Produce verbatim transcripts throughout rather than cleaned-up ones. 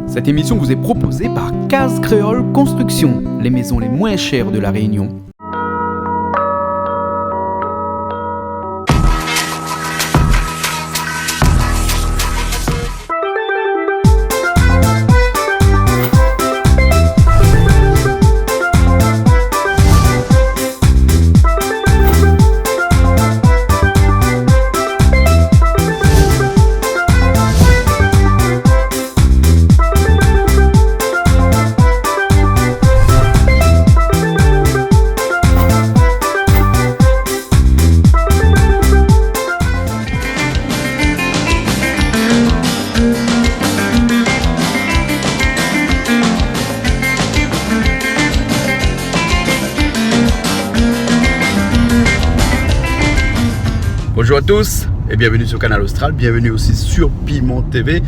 Cette émission vous est proposée par Case Créole Construction, les maisons les moins chères de La Réunion. Bonjour à tous et bienvenue sur Kanal Austral, bienvenue aussi sur Piment T V,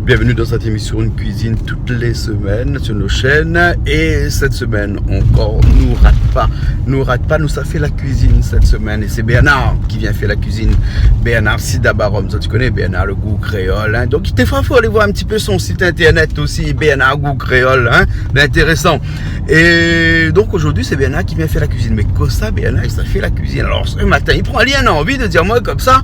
bienvenue dans cette émission Une cuisine toutes les semaines sur nos chaînes. Et cette semaine encore, nou rat pa, nou rat pa, nou sa fé la kuizine sèt semèn. É sé Bernard ki vien fé la kuizine. Bernard Sidabarom, sa ti koné, Bernard le Goût Créole, hein. Donk, défoi, fo alé voir in ti pé son sit internet osi, Bernard Goût Créole, hein. Lé intérésan. É donk, zordi, sé Bernard ki vien fé la kuizine. Mé kosa, Bernard, li sa fé la kuizine ? Alor, sé matin, li pran, li na anvi di amoin konmsa,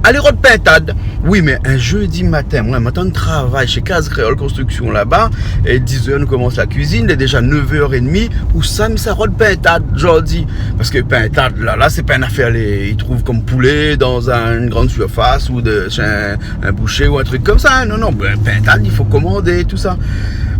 alé rod pintad. Oui, mé in zédi matin, moin, mi antann travay shé Case Créole Construction laba, é dizèr nou komans la kuizine, lé déza nèv èr é dmi, ousa mi sa rod pintad zordi ? Parske pintad, la, la, sé pa in afèr, lé, i trouv konm poulé dan in, in gran sirfas ou de, shé in, in boushé ou in trik konmsa, hein. Non, non, bin, pintad, i fo komandé, tousa.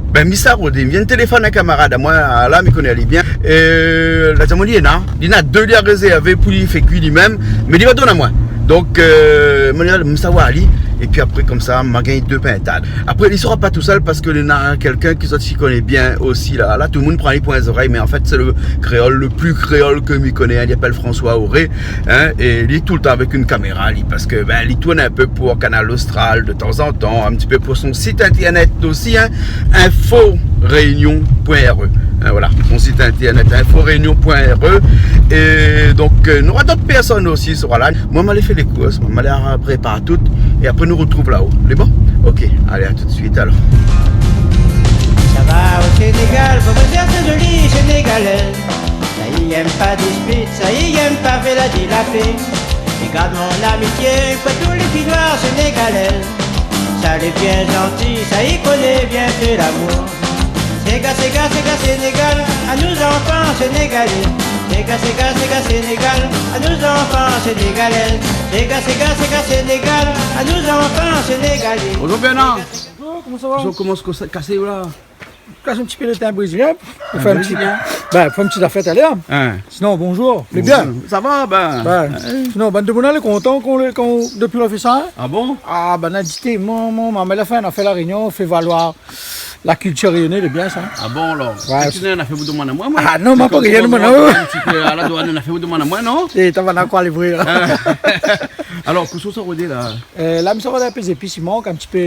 Bin, mi sa rodé, mi vien téléfone in kamarad amoin, la, mi koné ali bien. É la di amoin, li néna, li néna dé, li la rézèrvé pou li fé kui li mèm, mé li va donn amoin. Donk, euh, moin la, mi sa oir ali, épi apré, konmsa, ma gingn dé pintad. Apré, li sra pa tousèl parske li néna kèlkin ki sort, ki koné bien osi, la. La, tout le moun pran ali pou in zorèy, mé an fèt, sé le kréol le pli kréol ke mi koné, hein, li apèl François Auré, hein, é li lé toultan avèk in kaméra, li, parske, bin, li tourn in pé pou Kanal Austral de tanzantan, in ti pé pou son sit internet osi, hein, info réunion point R E. Hein, voilà, son sit internet, info réunion point R E. É donk, euh, nora dot pèrsone osi sra la. Moin, ma alé fé lé kours, moin, ma alé, euh, prépar tout. É apré, nou rotrouv laò. Lé bon ? Ok, alé, a tout de suite, alor. Sa va o Sénégal, fo pa dir sé zoli, Sénégalais. Sa i yèm pa dispit, sa i yèm pa fé la di la pé. Li gard mon amitié pou tout lé fi noir sénégalais. Sa lé bien zanti, sa i koné bien fé lamour. Séga, séga, séga, Sénégal, à nous enfants sénégalais. Séga, séga, séga, Sénégal, à nous enfants sénégalais. Séga, séga, séga, Sénégal, à nous enfants sénégalais. Bonjour Bernard. Bonjour, koman sa va ? Bonjour, koman sa, kosa, kasé la ? Kas in ti pé le tin brézilien. Pou fé in ti, bin, fé in ti zafèr talèr. Hein. Sinon, bonjour. Lé bien. Bonjour. Sa va, bin. Bin, sinon, bann demoun lé kontan kan lé, kan, dopi la fé sa, hein. Ah bon ? Ah, bin, na di té, mon, mon, ma, mé la fé, na fé La Réunion, fé valoir la kiltir rényoné, lé bien sa. Ah bon, alor ? Ouais. Kisa ou la fé pou demann amoin, moin ? Ah non, ma pa rien demann aou. In ti pé a la douane, ou la fé pou demann amoin, non ? É, ta va na koi lé vré, la. Alor, kosa ou sa rodé la ? Euh, la, mi sa rod in pé zépis, i mank in ti pé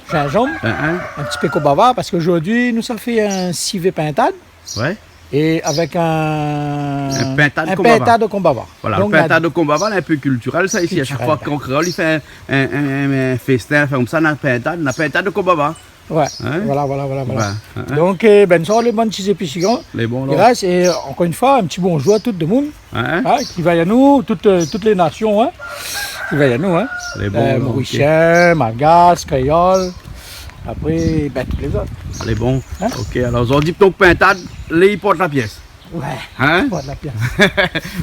zinzanm, hein, hein, in ti pé konbava, parske zordi nou sa fé in sivé pintad. Ouais. É avèk in, in pintad konbava. Voilà, donk, le pintad konbava, lé in pé kiltirèl sa, isi, a shak foi kan kréol i fé in, in, in, in féstin, anfin, konmsa, na pintad, na pintad konbava. Ouais. Hein ? Voilà, voilà, voilà, voilà. Ouais, hein, hein. Donk, euh, bin, sa lé bon ti zépis, hein. Lé bon, la. I rès, é ankor in foi, in ti bonjour a tout demoun. Hein ? Hein, ki vèy anou, tout, euh, tout lé nasion, hein, ki vèy anou, hein. Lé bon, euh, la, ok. Morisien, malgas, kréol, apré, bin, tout lézot. Lé bon. Hein ? Ok, alor, zordi, donk, pintad, lé, i port la piès. Ouais, hein ? I port la piès.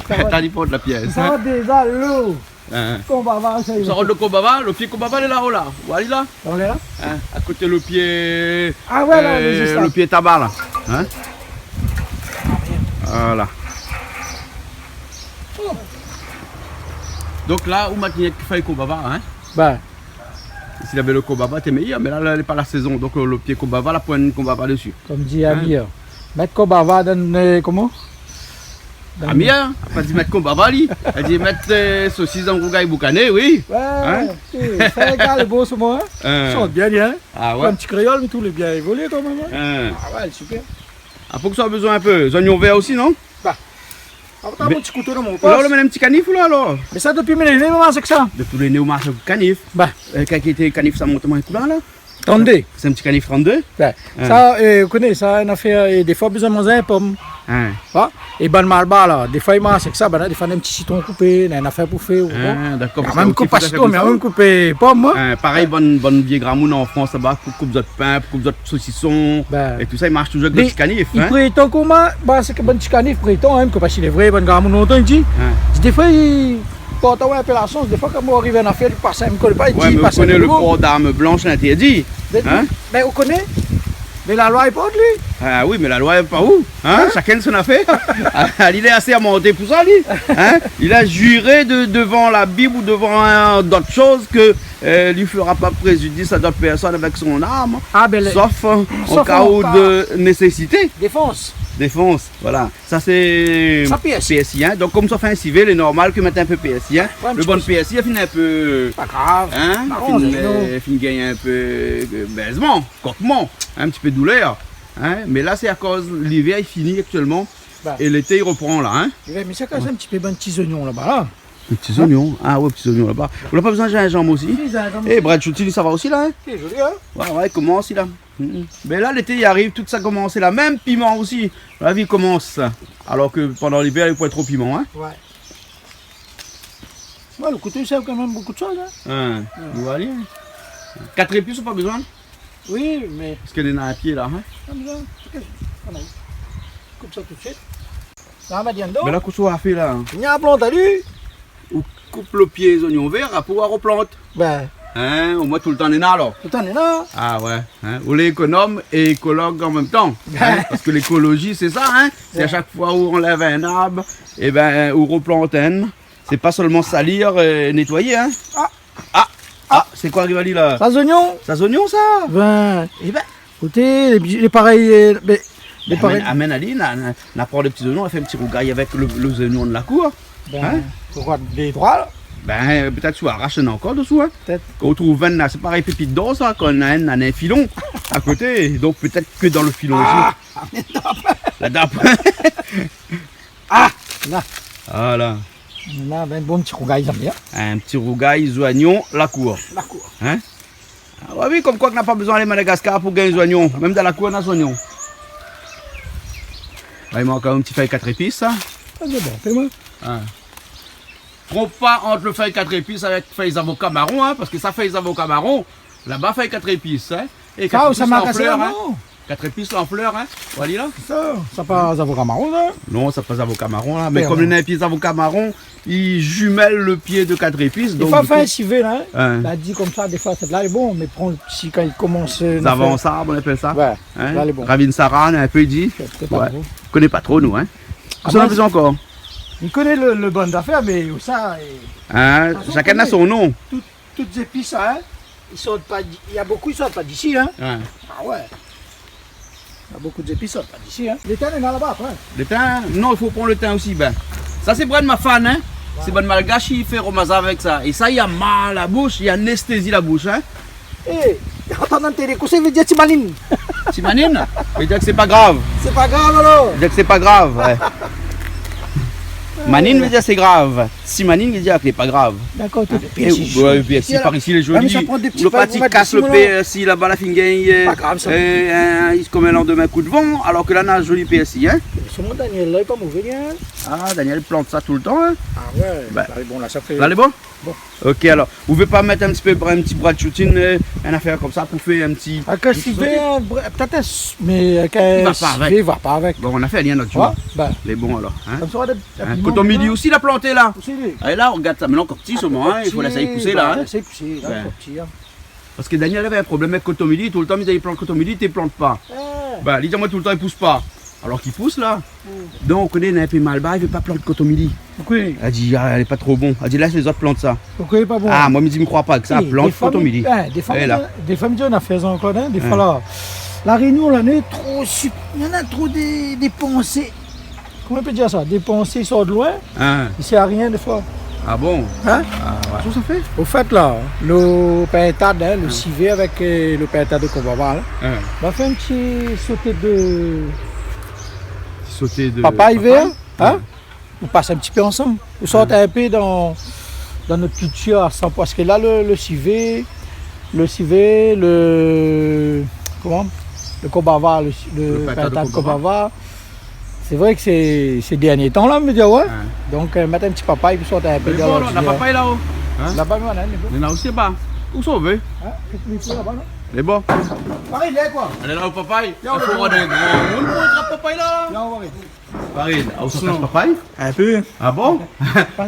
Pintad, i port la piès, hein ? Sa va déza, lo. Hein. Konbava, sa i... Sa rod le konbava, le pié konbava, lé laò la. Ou oi ali la ? Ou lé la ? Hein, a koté le pié, ah ouais, la, euh, lé zis la. Le pié taba la. Hein ? Voilà. Oh. Donk la, ou mèt rienk fèy konbava, hein ? Bin. Si lavé le konbava, té méyèr, mé la, la, lé pa la sézon. Donk, le, le pié konbava, la poin konbava dési. Konm di Amir. Hein ? Mèt konbava dan, euh, koman ? Amir, la pa di mèt konbava, li. La di mèt, euh, sosis dan rougay boukané, oui. Ouais, hein ? Sé, sa lé égal, bon, sé bon, hein ? Hein. Sa i sort bien, bien. Ah ouais. Pou in ti kréol, mé tout lé bien évolié kan mèm, hein ? Hein. Ah ouais, super. Apré, kosa ou la bezoin in pé ? Zoignon vèr osi, non ? Ba. Apré, mé mon ti kouto dan mon pos. La, ou la mèt in ti kanif, la, alor ? Mé sa, dopi mon néné, moin, sé ke sa. Dopi mon néné, moin, sé kanif. Ba. Euh, kan li té kanif, sa mont amoin in kou la, la. Trant-dé. Sé in ti kanif trant-dé ? Bin, sa, eu, ou koné, sa, in nafèr, eu, défoi, ou bézoin manz in pom. Hin. Wa ? É bann malbar la, défoi i marsh èk sa, bann la, défoi néna in ti sitron koupé, néna in nafèr pou fé, ou bon. Ah, dakor. Néna mèm koup sitron, mé néna mèm koup pom, hin. Hin, parèy, bann, bann vié gramoun an Frans laba, pou koup zot pin, pou koup zot sosison, é tousa, i marsh touzour èk dé ti kanif, hin. Bin, i prétan koman, ba, sé ke bann ti kanif prétan, hin, ke parske lé vré, bann gramoun lontan i di, i di défoi, i port aou in pé la shans, défoi, kan ou ariv in nafèr, i pas, mi koné pa, i di, mé ou koné, lo port d'arm blansh lé intèrdi, hin ? Mé ou koné, mé la loi i port, li. Ah oui, mé la loi, pa ou, hin ? Shakinn son nafèr. Ah, li lé asèrmanté pou sa, li. Hin ? Li la ziré de, dovan la Bib ou dovan, eu, dot shoz ke, eu, li fera pa préjudis a dot pèrsone avèk son arm, sof, eu, an ka de nésésité. Défans. Défans, voilà. Sa sé pèrsi, hin. Donk, kom sa fé in sivé, lé normal ke mèt in pé pèrsi, hin. Lo bann pèrsi la fine in pé, pa grav, hin, fine, eu, fine gingn in pé, eu, bèzman, krokman, in ti pé doulèr, hin. Mé la, sé akoz livèr i fini aktièlman é lété i ropran la, hin. Mé sa, kan mèm, in ti pé bann ti zoignon laba, la. Ti zoignon. Ah ouais, ti zoignon laba. Ou la pa bézoin zinzanm osi ? Si, zinzanm osi. É, brèd shoutine, sa va osi la, hin ? Lé zoli, hin ? Ouais, ouais, i komans la. Mm, mm. Bin la, lété i ariv, tout sa i komans la. Mèm piman osi. La vi i komans. Alor ke pandan livèr, i pran tro piman, hin ? Ouais. Ouais, lo kouto i sèrv kan mèm bonpé de shoz, hin. Hin, ou voi, hin. Kat zépis, ou pa bézoin ? Oui, mé... Parske néna in pié la, hin ? Pa bézoin. Ok. Voilà. Koup sa tout suit. La, ma di anou. Mé la, kosa ou la fé la ? Ni a plant ali. Ou koup lo pié zoignon vèr, apré ou roplant. Bin. Hin, omoin toultan néna, alor. Toultan néna. Ah ouais, hin. Ou lé ékonom é ékolog an mèm tan. Hin, parske lékolozi, sé sa, hin. Sé a shak foi ou anlèv in arb, é bin, ou roplant inn. Sé pa sèlman salir, eu, nétoiyé, hin. Ah. Ah, ah, sé koi ki ariv ali la ? Sa zoignon. Sa zoignon, sa. Bin. É bin, Koté, lé, lé parèy, eu, mé, lé parèy. Amèn, amèn ali, na, na, na pran dé ti zoignon, na fé in ti rougay avèk lo, lo zoignon de la kour. Bin, hin ? Poukoi, dé troi la ? Bin, pétèt si ou arash, néna ankor dosou, hin. Pétèt. Kan ou trouv inn la, sé parèy pépit d'or sa, kan néna inn, néna in filon a koté, donk pétèt ke dan lo filon osi. Ah, mé non. La dap. Ah, la. Voilà. La, bin, bon ti rougay, zami, hin. In ti rougay zoignon la kour. La kour. Hin ? Ah ouais, oui, kom koi ke na pa bézoin alé Madagaskar pou gingn zoignon. Mèm dan la kour, na zoignon. La, i mank in ti fèy kat zépis, sa. Ah, sé bon, fé amoin. Ah. Tronp pa ant lo fèy kat zépis avèk fèy zavoka maron, hin, parske sa fèy zavoka maron, laba fèy kat zépis, hin. É kat zépis la an flèr, hin. Kat zépis la an flèr, hin. Ou voi la ? Sa, sa pa zavoka maron, sa ? Non, sa pa zavoka maron, la. Mé kom néna in pié zavoka maron, i zimèl lo pié de kat zépis, donk, défoi, du kou, fé in sivé, la, hin. Hin. La di komsa, défoi, sa la lé bon, mé pran, si kan i komans, eu, zavan sa, on apèl sa. Ouais, hin ? La lé bon. Ravine Sara, in pé, i di. Sé pa tro. Koné pa tro, nou, hin. Ah, kosa nou la bézoin ankor ? I koné lo, lo bann zafèr, mé sa, eu, hin, shakinn na son non. Tout, tout zépis, hin, i sort pa di-, néna bonpé i sort pa d'isi, hin. Ouais. Ah ouais. Néna bonpé zépis i sort pa d'isi, hin. Lo tin néna laba apré. Lo tin, non, i fo pran lo tin osi, bin. Sa sé brèd ma fanm, hin. Ouais. Sé bann Malgash i fé romaza avèk sa. É sa, i amarsh la boush, i anéstézi la boush, hin. É, atann, an télé, kosa i vé dir ti manine ? Ti manine ? Vé dir ke sé pa grav. Sé pa grav, alor ? Vé dir ke sé pa grav, ouais. Manine vé dir sé grav. Ti manine, i di, ah, lé pa grav. Dakor, té, hin, pèrsi, é, ouais, pèrsi, pèrsi, la. Par isi, lé zoli. Ah, mé sa pran dé ti fèy, ou mèt dsi zoignon. Lo parti kas lo pèrsi laba, la fine gingn, eu, pa grav, sa. Eu, in, i komans landmin kou d'van, alor ke la, na zoli pèrsi, hin. Solman Daniel la, lé pa mové, li, hin. Ah, Daniel i plant sa toultan, hin. Ah ouais, bin, la lé bon, la, sa fé... La lé bon ? Bon. Ok, alor, ou vé pa mèt in ti pé, in ti brèd shoutine, eu, in nafèr komsa pou fé in ti, in ti soté ? Ah, kan sivé, in brè-, pétèt in s-, mé, eu, kan sivé i va pa avèk. I va pa avèk. Bon, ou la fé rien lot zour. Ouais, bin. Lé bon, alor, hin. Hin, koton mili osi la planté la. Osi, li. Alé la, rogard sa. Mé non, ankor pti solman, hin, i fo lès pousé la, hin. Lès pousé la, ankor pti, hin. Parske Daniel lavé in problèm avèk koton mili, toultan mi di ali plant koton mili, té i plant pa. Ah. Bin, li di amoin toultan i pous pa. Alor k'i pous la. Hmm. Donk, ou koné, néna in pé malbar, i vé pa plant koton mili. Poukoi ? La di, ah, lé pa tro bon. La di, lès lézot plant sa. Poukoi lé pa bon ? Ah, moin mi di, mi kroi pa èk sa, plant koton mili. É, défoi mi, é, défoi mi di, défoi mi di, ou na fé sa ankor, hin, défoi la. La Rényon, la, nou lé tro sup-, néna tro dé, dé pansé. Koman i pé dir sa ? Dé pansé i sort de loin, hin, i sèrv a rien défoi. Ah bon ? Hin ? Ah ouais. Kosa sa fé ? Ofèt la, lo pintad, hin, lo sivé avèk, eu, lo pintad de konbava la. Hin. Ma fé in ti soté de, soté de papay vèr, hin ? Hin. Ou pas in ti pé ansanm. Ou sort in pé dan, dan nout kiltir a san, parske la, lo, lo sivé, Le sivé, le, koman ? Le konbava, le, le pinta de konbava. Sé vré ke sé, sé dernié tan la, mi di, oué. Donk, mèt in ti papay pou sort in pé. Lé bon, la papay la-o. Laba, mi néna osi laba. Ousa ou vé ? Lé bon. Parèy, lé koi ? Alé la, o papay. Fo avoir dé gran moun pou trap papay la. Parèy, ou sa kas papay ? In pé. Ah bon ?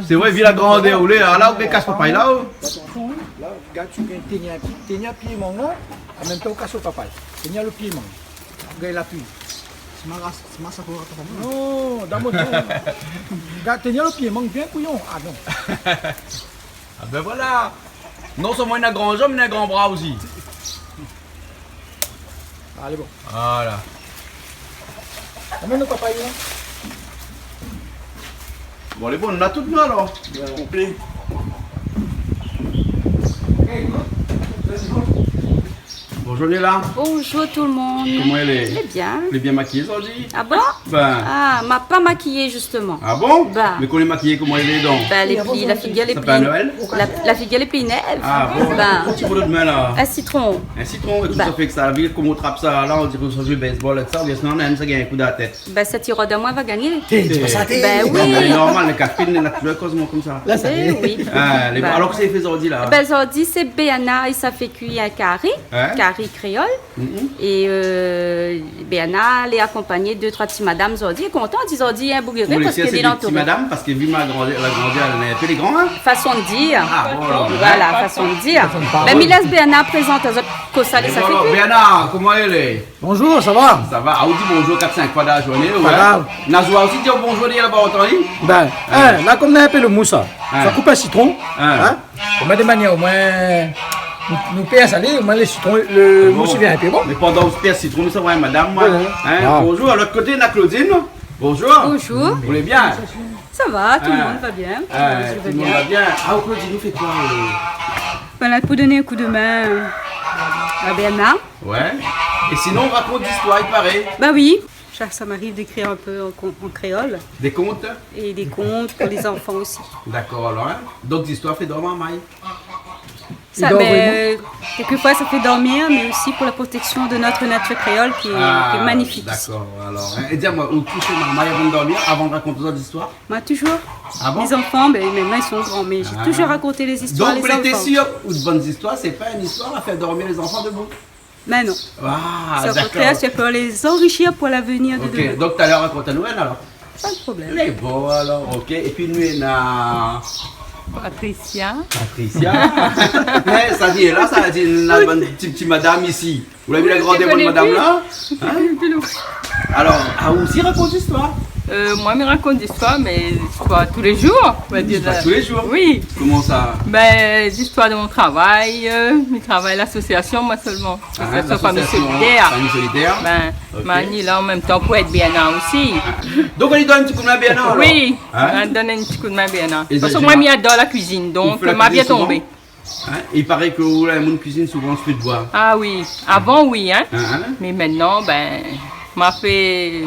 Sé vré, vi la grandèr ou lé, la, ou kas papay la, ou. Atansion, in. La, gard, ou gingn teni in pié, teni in pié mang la, an mèm tan ou kas lo papay. Teni lo pié mang. Ou gingn lapui. Sé ma ras, sé ma ras. Non, dan mon non. Gard, teni lo pié mang bien kouyon. Ah non. Ah ben voilà. Non sèlman néna gran janm, mé néna gran bra osi. Alé, bon. Voilà. Amèn lo papay la. Bon, lé bon, nou la tout nou alor. Konplé. Bonjour, Léla. Bonjour tout le monde. Koman i lé ? Lé bien. Lé bien makiyé zordi ? Ah bon ? Ben. Ah, ma pa makiyé, justement. Ah bon ? Ben. Mé kan lé makiyé, koman i lé donk ? Ben, lé pli, la figir lé pli, la, la figir lé pli nèv. Ah bon ? Ben. Kosa ou pran dann out min la ? In sitron. In sitron, é kosa ou fé èk sa ? Vu koman ou trap sa la, on diré ou sa i zoué baseball èk sa, oubien sinon, néna in sak i gingn in kou dan la tèt. Ben, sat i rod amoin va gagné. Té, di pa sa, té. Ben oui. Non, mé normal, lé kafine, néna touzour in kozman konmsa. La, sa i lé. Ben oui. Ah, lé bon. Ben. Alor, kosa i fé zordi la ? Ben, zordi, sé Béana, i sa fé kui in kari, kari kréol. É, euh, Béana lé akonpagné dé troi ti madam zordi. Lé kontan, di zordi, in boug i rès, parské lé antouré. Koman i lé, sé dé ti madam, parské vi ma grandi, la grandi, lé in pé lé gran, in ? Fason de dir. Ah, bon, alor. Voilà, fason de dir. Fason de parol. Ben, mi lès Béana prézant azot kosa li sa fé kui. Béana, koman i lé ? Bonjour, sa va ? Sa va. Ah, ou di bonjour kat sink foi dan la zourné, oué. Pa grav. Nazoua osi di bonjour, di laba, ou antann ? Ben, in, la, konm néna in pé lo mous, sa. In. Sa koup in sitron, in. Ou mèt de manièr, omoin, nou, nou pèrs ali, omoin lo sitron, lo mous i vien in pé, bon. Mé pandan ou pèrs sitron, sa va, madam, moin. Voilà. In, bonjour. A lot koté, néna Claudine. Bonjour. Bonjour. Ou lé bien ? Sa va, tout le monde va bien. Tout le monde va bien. Ah, Claudine, ou fé koi, euh ? Ben la, pou donn in kou de min, euh, a Béana. Oué. É sinon, ou rakont zistoir, i paré. Ben oui. Sa, sa m'arrive d'écrire un peu en con-, en créole. Des contes ? Et des contes pour les enfants aussi. D'accord, alors, hein. Donk, zistoir i fé dorm marmay. Sa, ben, euh, quelquefois, ça fait dormir, mais aussi pour la protection de notre nature créole qui est, qui est magnifique ici. Ah, d'accord, alors, hein. É di amoin, ou koush marmay avan dormir, avan rakont zot zistoir ? Moi, toujours. Ah bon ? Mes enfants, ben, maintenant, ils sont grands, mais j'ai toujours raconté les histoires à les enfants. Donk, ou lé sir, out bann zistoir, sé pa in zistoir a fé dormir lé zanfan debout ? Mais non. Ah, d'accord. C'est au contraire, c'est pour les enrichir pour l'avenir de demain. Ok, donk talèr rakont anou inn alor. Pas de problème. Lé bon alor, ok. Épi nou néna Patricia. Patricia. Mé sa di la, sa di, néna bann ti, ti madam isi. Ou la vi la grandèr de madam la ? Hein ? Alor, ah, ou osi rakont zistoir ? Euh, moi, mi rakont zistoir, mé zistoir tous les jours, on va dire. Zistoir tous les jours ? Oui. Koman sa ? Ben, zistoir de mon travail, euh, mi travay lasosiasion, moi seulement. Ah, lasosiasion Famille Solidaire. Famille Solidaire. Ben, ok. Mani la an mèm tan pou èd Béana osi. Donk, ou donn in ti koudmin Béana alor ? Oui, hein ? Mi donn in ti koudmin Béana. Parske moin, mi ador la kuizine, donk, ma bien tonbé. Hein ? I paré ke ou la, moun kuizine souvan su fé d'boi. Ah oui, avan oui, hein. Hein, hein. Mé mintnan, ben, ma fé,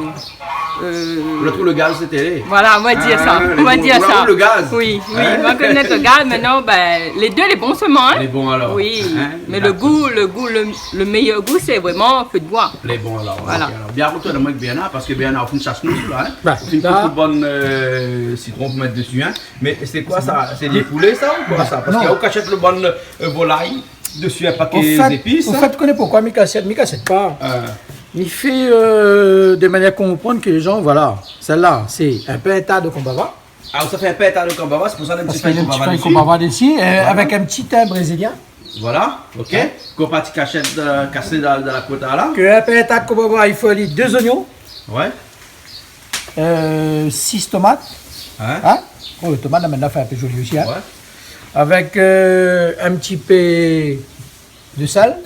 euh, ou la trouv lo gaz, sété. Voilà, on va dire ça. Ah, on va dire ça. Ou la trouv lo gaz. Oui, oui, hein ? Ma konèt lo gaz, mintnan, ben, lé dé lé bon sèlman, hein. Lé bon alor. Oui, hein, mé lo gou, lo gou, lo, lo méyèr gou, sé vréman fé d'boi. Lé bon alor, voilà. Ok, alor, bien retourn amoin èk Béana, parske Béana, ou fine shas nou la, hein. Ou fine koup bann, euh, sitron pou mèt desi, hein. Mé sé koi sa ? Sé dé poulé sa ou koi sa ? Parske la ou kashèt lo bann, euh, volay desi in paké zépis, hein. An fèt, ou koné poukoi mi kashèt ? Mi kashèt pa. Mi fé, euh, de manièr konprann ke lé jan, voilà, sèl-la sé in pinta de konbava. Ah, ou sa fé in pinta de konbava, sé pou sa néna in ti fèy konbava desi. Parske néna in ti fèy konbava desi, euh, avèk in ti tin brézilien. Voilà, ok. Hein ? Ke ou parti kashèt, euh, kasé dan, dan la kota la. Ke in pinta de konbava, i fo ali dé zoignon. Oué. Euh, sis tomat. Hein ? Hein ? Bon, lo tomat la, mintnan, fé in pé zoli osi, hein. Oué. Avèk, euh, in ti pé de sèl.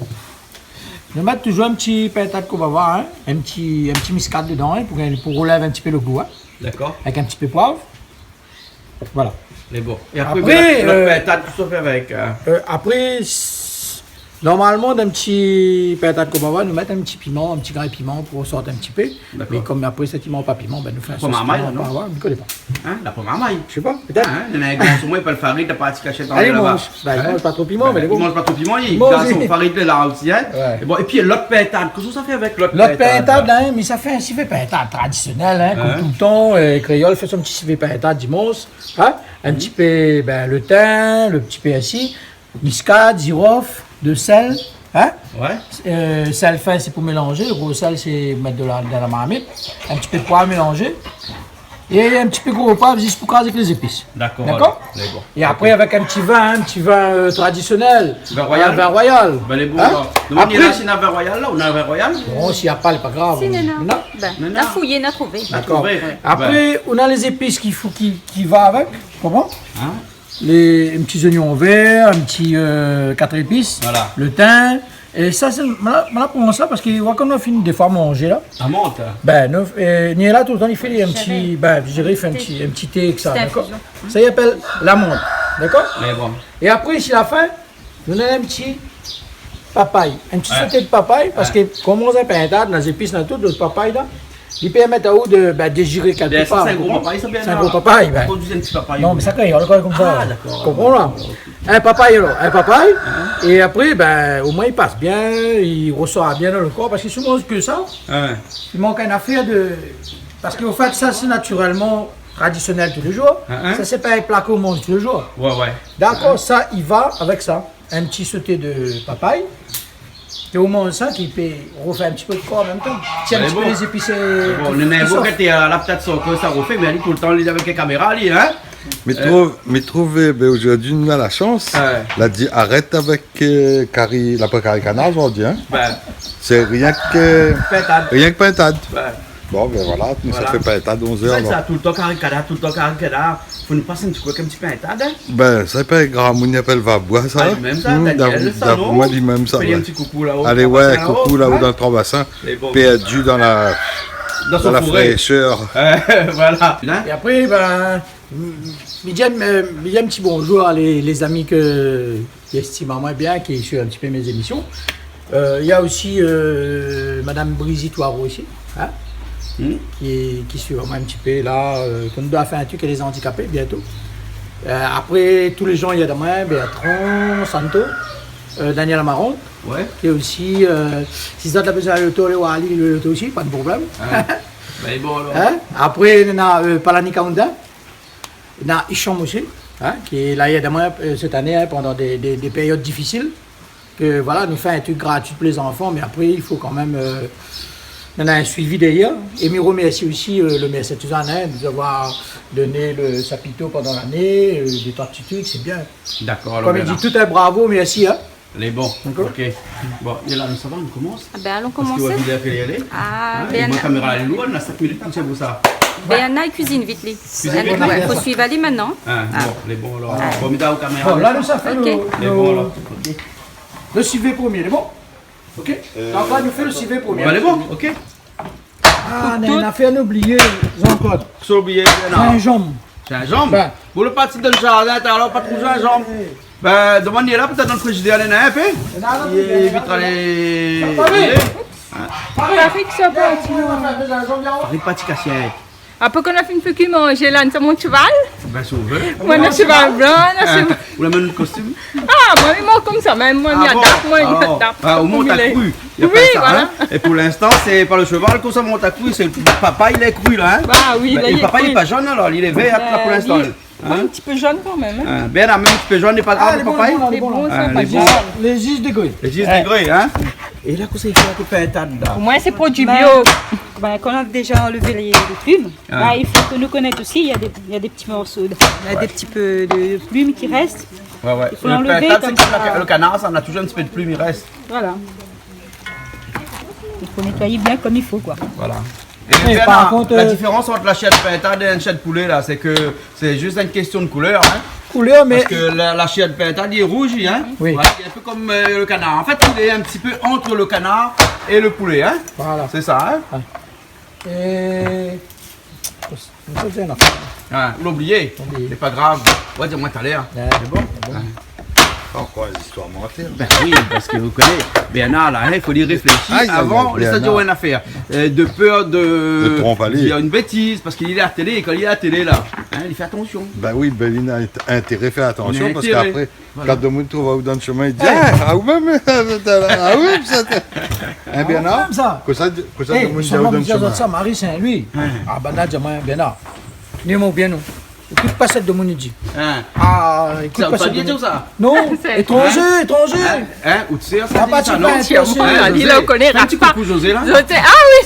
Nou mèt touzour in ti pinta de konbava, hein. In ti, in ti miskad dedan, hein, pou, pou rolèv in ti pé lo gou, hein. D'accord. Avèk in ti pé poiv. Voilà. Lé bon. É apré, apré, ben, la, euh, la pinta, kosa ou fé avèk, hein ? Euh, apré, s-, Normalman, dan in ti pintad konm sa, nou mèt in ti piman, in ti grin piman pou sort in ti pé. Dakor. Mé konm apré, sèt i manz pa piman, bin, nou fé in sos piman, non ? Pom marmay, pa, ouais, mi koné pa. Hein, la pom marmay. Mi koné pa, pétèt. Hein, néna in gran somèy, pa lo Farid, la parti kashèt anlèr laba. Alé, manz. Bin, li manz pa tro piman, mé lé bon. Li manz pa tro piman, li, li manz, garson, Farid lé la osi, hein. Ouais. É bon, épi lot pintad, kosa ou sa fé avèk lot pintad la ? Lot pintad la, hein, mi sa fé in sivé pintad tradisionèl, hein, konm toultan, euh, kréol i fé son ti sivé pintad dimansh, hein. In ti pé, bin, lo tin, lo ti pèrsi, miskad, zirof, de sèl, hein ? Ouais. Euh, sèl fin, sé pou mélanzé. Gro sèl, sé mèt dan la, dan la marmit. In ti pé poiv mélanzé. É in ti pé gro poiv, zis pou krazé avèk lé zépis. Dakor. Dakor ? Lé bon. É apré, avèk in ti vin, in ti vin, euh, tradisionèl. Vin royal. In vin royal. Bin, lé bon, alor. Hein ? Apré, si néna vin royal la, ou néna vin royal ? Bon, si na pa, lé pa grav. Si, non, non. Non ? Bin, non, non. Na fouyé, na trouvé. Dakor. Na trouvé. Ouais. Apré, ou néna lé zépis ki fo, ki, ki va avèk. Koman ? Hein ? Lé, in ti zoignon vèr, in ti, euh, kat zépis, voilà, lo tin. É sa, sé, ma la, ma la pran sa parske, ou voi, kan nou fini défoi manzé la. Amant, hein ? Bin, nou, euh, ni la toultan, li fé in ti, bin, mi diré, li fé in ti, in ti té avèk sa, dakor ? Sé in infizion. Sa i apèl lamant, dakor ? Mé bon. É apré, si la fin, nou néna in ti papay, in ti soté de papay, parske konm nou fé pintad, néna zépis, néna tout, lo papay la, li pèrmèt aou de, bin, déziré kèk par. Bin, sa, sé in gro papay, sa, bien. Sé in gro papay, bin. Prodwi in ti papay, oui. Non, mé sa, kan i rogard konmsa, konpran la. Ah, dakor. Ok. In papay, alor, in papay. Hein ? É apré, bin, omoin, li pas bien, li résor bien dan lo kor, parske si ou manz ke sa, i mank in afèr de, parske, an fèt, sa, sé natirèlman tradisionèl tou lé zour. Hein, hein. Sa, sé pa in pla k'ou manz tou lé zour. Ouais, ouais. Dakor, hein, sa i va avèk sa. In ti soté de papay. É ou manz sa, ki pé rofé in ti pé lo kor an mèm tan. Tiens, in ti pé lé zépis, euh, bon, ki, nou néna ki in bon sof. Kèt, euh, la, pétèt sa, ke sa rofé, mé li, toultan, li lé avèk kaméra, li, hein. Mi trouv, mi trouv, euh, bin, zordi, nou néna la shans. Ouais. La di, arèt avèk, euh, kari, la pa kari kanar, zordi, hein. Bin. Sé rienk, euh, pintad. Rienk pintad. Ouais. Bon, bin voilà, nou sa fé pintad onz èr, alor. Sé sa, toultan kari kanar, toultan kari kanar. Fo nou pas in ti kou avèk in ti pintad, hein. Bin, sa, pa gramoun i apèl Vaboi, sa. Ah, li mèm sa, Daniel, sa, non ? Moin, li mèm sa, ouais. Fé in ti koukou la-o, Trois Bassins, hein. Allez, ouais, coucou là-haut dans Trois Bassins. Mé bon. Perdu dans la, dans la fraîcheur. Voilà. Hein ? É apré, bin, mi di, euh, mi di in ti bonzour a lé, lé zami ke ki estim amoin bien, ki suiv in ti pé mé zémision. Euh, néna osi, euh, Madame Brigitte Waro osi, hein, ki, ki suiv amoin in ti pé la, euh, ke nou doi fé in truk avèk lé zandikapé bientôt. Euh, apré, tout lé zan i èd amoin, Bertrand, Santo, euh, Daniel Amaron, ouais, ki lé osi, euh, si zot la bezoin loto, lé wali, loto osi, pa de problèm. Ah. Bin, bon, alor. Hein ? Apré, néna, euh, Palani Kaunda. Néna Hicham osi, hein, ki la èd amoin, euh, sèt ané, hein, pandan dé, dé, dé périod difisil. Ke, voilà, nou fé in truk gratui pou lé zanfan, mé apré, i fo kan mèm, euh, néna in suivi dèrièr. É mi romèrsi osi, euh, lo mèr Sint-Sizane, hein, de nou avoir doné lo sapito pandan lané, euh, dé troi ti truk, sé bien. Dakor, alor, voilà. Konm i di, tout in bravo, mèrsi, hein. Lé bon. Dakor. Ok. Bon, é la, nou sava, nou komans ? Ah bin, alon komansé. Parske ou va vini a kèl èr ? Ah, hein, bin, é moin, kaméra lé lour, néna sèt minit, sé pou sa. Bin, néna, i kuizine vit, li. Kuizine vit, ouais, fo suiv ali mintnan. Ah, bon, lé bon, alor. Ah. Bon, mi done aou kaméra. Bon, la, nou sa fé lo, lo, lo sivé promié, lé bon ? Ok ? Euh, donk la, nou fé lo sivé promié. Bin, lé bon, ok. Ah, néna in afèr nou la oublié, Jean-Claude. Kosa ou la oublié, non ? Zinzanm. Zinzanm ? Bin. Bon, lo parti dan lo zardin, talèr, pa trouv zinzanm. Bin, domann ali la, pétèt dan lo frizidèr, néna in pé. Néna, néna, néna. Li évitera lé... Farid, sa va, sinon. Farid parti kashèt. Apré, kan nou la fine fé kui manzé la, nou sa mont shoval. Bin, si ou vé. Moin, na shoval blan, na shoval... Ou la mèt out kostim ? Ah, moin, mi mont konmsa, mé moin, mi adapt, moin, mi adapt. Ah, ou mont a kri. Oui, voilà. É pou linstan, sé pa lo shoval ke sa mont a kri, sé papay lé kri la, hein. Ah oui, la, lé kri. Papay lé pa zone, alor, li lé vèr la pou linstan. Bin, in ti pé zone kan mèm, hein. Ah, bin, la mèm in ti pé zone, lé pa grav, papay. Ah, lé bon, lé bon, lé bon. Lé zis dégré. Lé zis dégré, hein. É la, kosa i fé avèk lo pintad la ? Pou moin, sé produi bio. Bin, kan nou la déza anlèv lé, lé plim, la, i fo ke nou konèt osi, néna dé, néna dé ti morso de, néna dé ti pé de, de plim ki rès. Ouais, ouais. I fo anlèv konmsa. Lo pintad, sé ke lo kanar, sa, néna touzour in ti pé de plim i rès. Voilà. I fo nétoiy bien konm i fo, koi. Voilà. É par kont, la diférans ant la shèr pintad é in shèr poulé, la, sé ke sé zis in késtion de koulèr, hein. Koulèr, mé... Parske la, la shèr pintad, li lé rouz, hein. Oui. Ouais, li lé in pé konm, euh, lo kanar. An fèt, li lé in ti pé ant lo kanar é lo poulé, hein. Voilà. Sé sa, hein. Ouais. É, sa, sé in afèr. Ah, ou la oublié. Oublié. Sé pa grav. Ou va di amoin talèr. Ouais, lé bon. Lé bon. Ouais. Ankor in zistoir manti. Ben oui, parske ou koné, Bernard la, in, i fo li réfléshi avan de dir in afèr. Aïe, aïe, aïe, Bernard. Euh, de pèr de dir in bétiz, parske li lé a la télé, é kan li lé a la télé la, in, li fé atansion. Ben oui, ben li na int-, intéré fé atansion, parske apré, kan demoun i trouv aou dan le shemin, i di, ah, ou mèm, ah oui, sa té, in, Bernard, kosa, kosa demoun i di aou dan le shemin. Mari Saint-Louis. Ah, ben la, di amoin, Bernard, ni mon bien, non. Ékout pa sak demoun i di. Ah, ékout pa sak demoun i di. Non, étranzé, étranzé. In, ou té sé, sa, di sa, non ? Li la koné, in ti koukou José la. José, ah oui.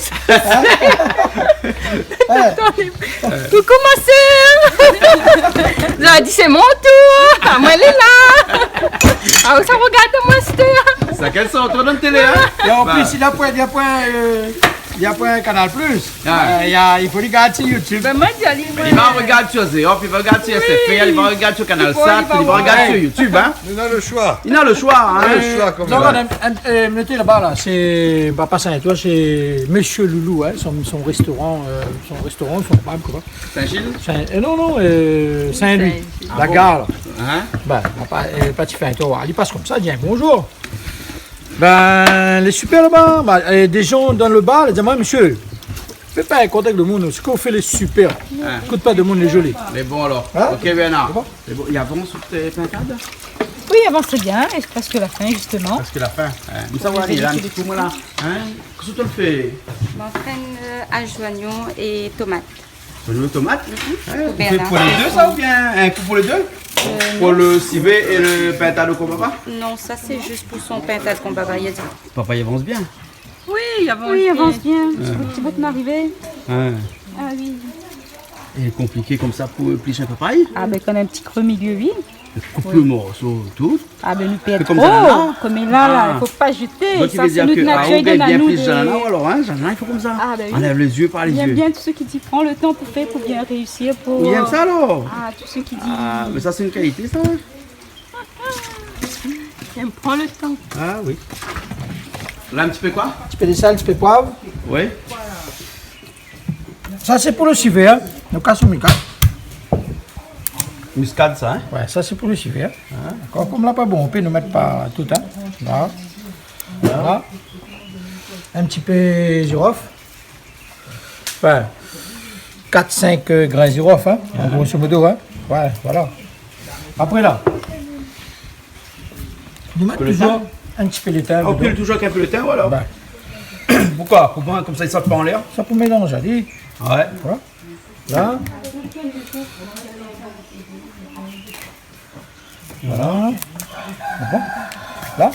Koukou ma sèr. Zordi sé mon tour. Ah, moin lé la. Ah, sa i rogard amoin, sèr. Sa kèl sort dan la télé, in ? É an plis, li la poin, li la poin, euh, li la poin Canal Plus. Ah. Euh, li la, i fo li gard si YouTube. Ben, moin, li va rogard si Zéop, li va rogard si S F R, li va rogard si Canal Sat, li va rogard si YouTube, in. Li na le shoi. Li na le shoi, in. Le shoi, konm sa. Non, madam, euh, euh, mèt laba la, sé, pa, pa Saint-Ouen, sé Monsieur Loulou, in, son, son restoran, euh, son restoran, son pub, koi. Saint-Gilles ? Saint, euh, non, non, euh, Saint-Louis. Saint-Louis. La gar la. Ah bon ? In ? Ben, pa, euh, pa ti fé in tour, li pas konmsa, di bonjour. Ben, lé super laba. Ben, é dé jan dan le bar, la di amoin, mésyé, fé pa in kontak demoun, sak ou fé lé super. Ah. Ékout pa demoun, lé zoli. Mé bon alor. In ? Ok, Bernard. Sé bon ? Sé bon, i avans out pintad ? Oui, i avans tré bien, é sé prèsk la fin, zistoman. Prèsk la fin. In. Mé sa va alé, la, in ti kou, moin la. In ? Kosa ou fé ? Moin, an trin, euh, ash zoignon é tomat. Zoignon, tomat ? Mhm. In, ou fé pou lé dé, sa, oubien in kou pou lé dé ? Euh, non. Pou le sivé é le pintad konbava ? Non, sa sé zis pou son pintad konbava, li la di. Papa, i avans bien. Oui, i avans bien. Ti bout, ti bout, m'arivé. In. Ah oui. É konpliké konmsa pou, euh, plish in papay ? Ah ben, kan in ti kré milié, oui. Koup le morso, tout. Ah ben, nou pèrd tro. Fé konmsa, la. Konm la, la, i fo pa zété. Donk, sa, sé nout natir, i done anou dé... Zanana, alor, in, zanana, i fo konmsa. Ah ben oui. Anlèv lé zié, pa lé zié. Bien, bien, tout sak i di, pran le tan pou fé, pou bien réisi, pou... Ou yèm sa, alor ? Ah, tout sak i di. Ah, mé sa, sé in kalité, sa. Yèm pran le tan. Ah oui. La, in ti pé koi ? In ti pé de sèl, in ti pé poiv. Oui. Sa sé pou le sivé, in. Nou kas miskad. Miskad sa, in ? Ouais, sa sé pou le sivé, in. Ah. Dakor, konm la pa bonpé, nou mèt pa tout, in. La. La. In ti pé zirof. Anfin, kat, sink, euh, grin zirof, in, an grosso modo, in. Ouais, voilà. Apré la, nou mèt touzour in ti pé le tin dedan. Ou pil touzour avèk in pé le tin, voilà. Poukoi ? Pou, konmsa, i sot pa anlèr. Sa pou mélanzé, alé. Ouais. Voilà. La. Bon. La.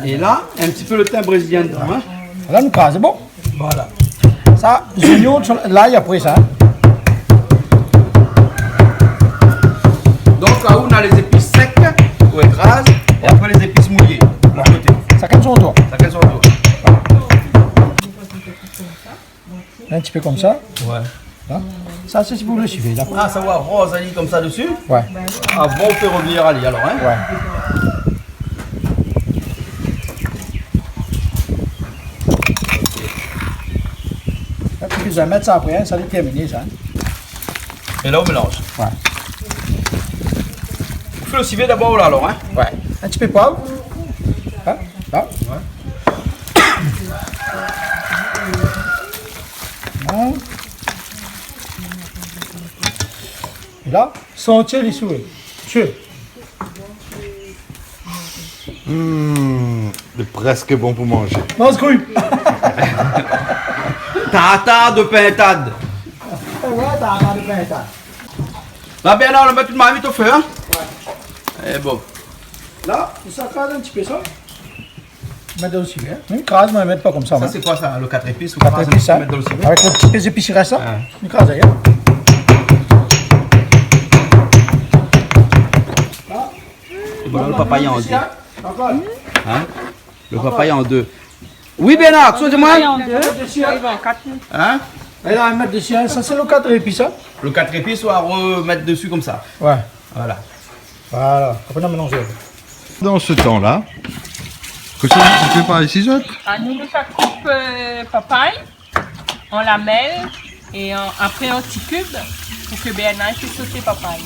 É la, in ti pé le tin brézilien dedan, in. La, nou kraz, sé bon. Voilà. Sa, zoignon, lay apré sa, in. Donk, la, ou na lé zépis sèk, ou ékraz, é apré lé zépis mouyé, a koté. Shakinn son tour. Shakinn son tour. In ti pé konmsa. Ouais. In ? Sa, sé pou le sivé, la. Ah, sa va roz ali konmsa dési ? Ouais. Avan ou fé revenir ali, alor, in ? Ouais. Apré, ou sa mèt sa apré, in, sa lé terminé, sa, in. É la, ou mélanz. Ouais. Ou fé le sivé dabor, la, alor, in ? Ouais. In ti pé poiv. In ? La. Ouais. Voilà. É la, santi ali sou. Mésyé. Hmm, lé prèsk bon pou manzé. Manz kri. Tartar de pintad. Ouais, tartar de pintad. La, Bernard, nou mèt tout marmit o fé, in ? Ouais. É bon. La, sa fé in ti pé sa. Mèt dan le sivé, in. Mèm kraz, moin, mèt pa konmsa, moin. Sa, sé koi, sa, le kat zépis, ou kraz, kat zépis, in. Mèt dan le sivé. Avèk le ti pé zépis i rès, in. Ouais. Mèm kraz, in. É voilà, le papay an dé. Ankor. In ? Le papay an dé. Oui, Bernard, tu dis-moi. Le papay an dé. In ? É la, mèt dési, in. Sa, sé le kat zépis, in. Le kat zépis, ou va remèt dési konmsa. Ouais. Voilà. Voilà. Apré, nou mélanz. Pandan se tan la, kosa ou fé par isi, zot ? Ah, nou, nou sa koup, euh, papay an lamèl é an, apré an ti kib pou ke Bernard i fé soté papay.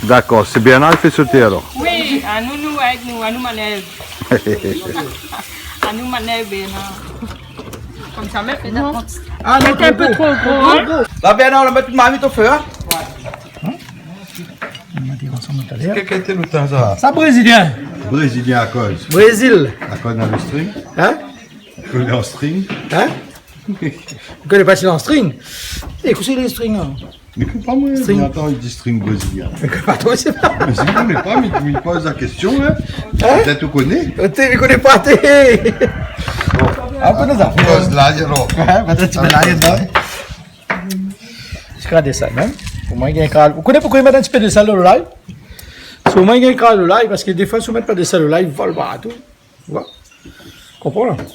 Dakor, sé Bernard i fé soté alor. Oui, anou, nou, avèk nou, anou manèv. Anou manèv, Bernard. Konmsa, mèt, non. Ah, non, mèt in pé tro gro, in. La, Bernard, la mèt tout marmit o fé, in. Mèt ansanm talèr. Kèl kalité lo tin sa ? Sa, brézilien. Brézilien akoz ? Brézil. Akoz néna lo string ? In ? Koné an string ? In ? Ou koné pa si lé an string ? É, kosa lé string, in ? Mé koné pa moin, string. Atann, i di string brézilien. Mé pa tro, sé pa. Mé si ou koné pa, mé, mé poz la késtion, in. In ? Pétèt ou koné. Té, mi koné pa, té. Bon. Apré nou zafèr. Poz la, alor. In, pétèt ti pé la, non ? Ti kra de sèl, in. Pou moin, i gingn kra. Ou koné poukosa i mèt in ti pé de sèl dan lo lay ? Sé pou moin, i gingn kra lo lay, parske défoi, si ou mèt pa de sèl lo lay, i vol partou. Ou konpran la ?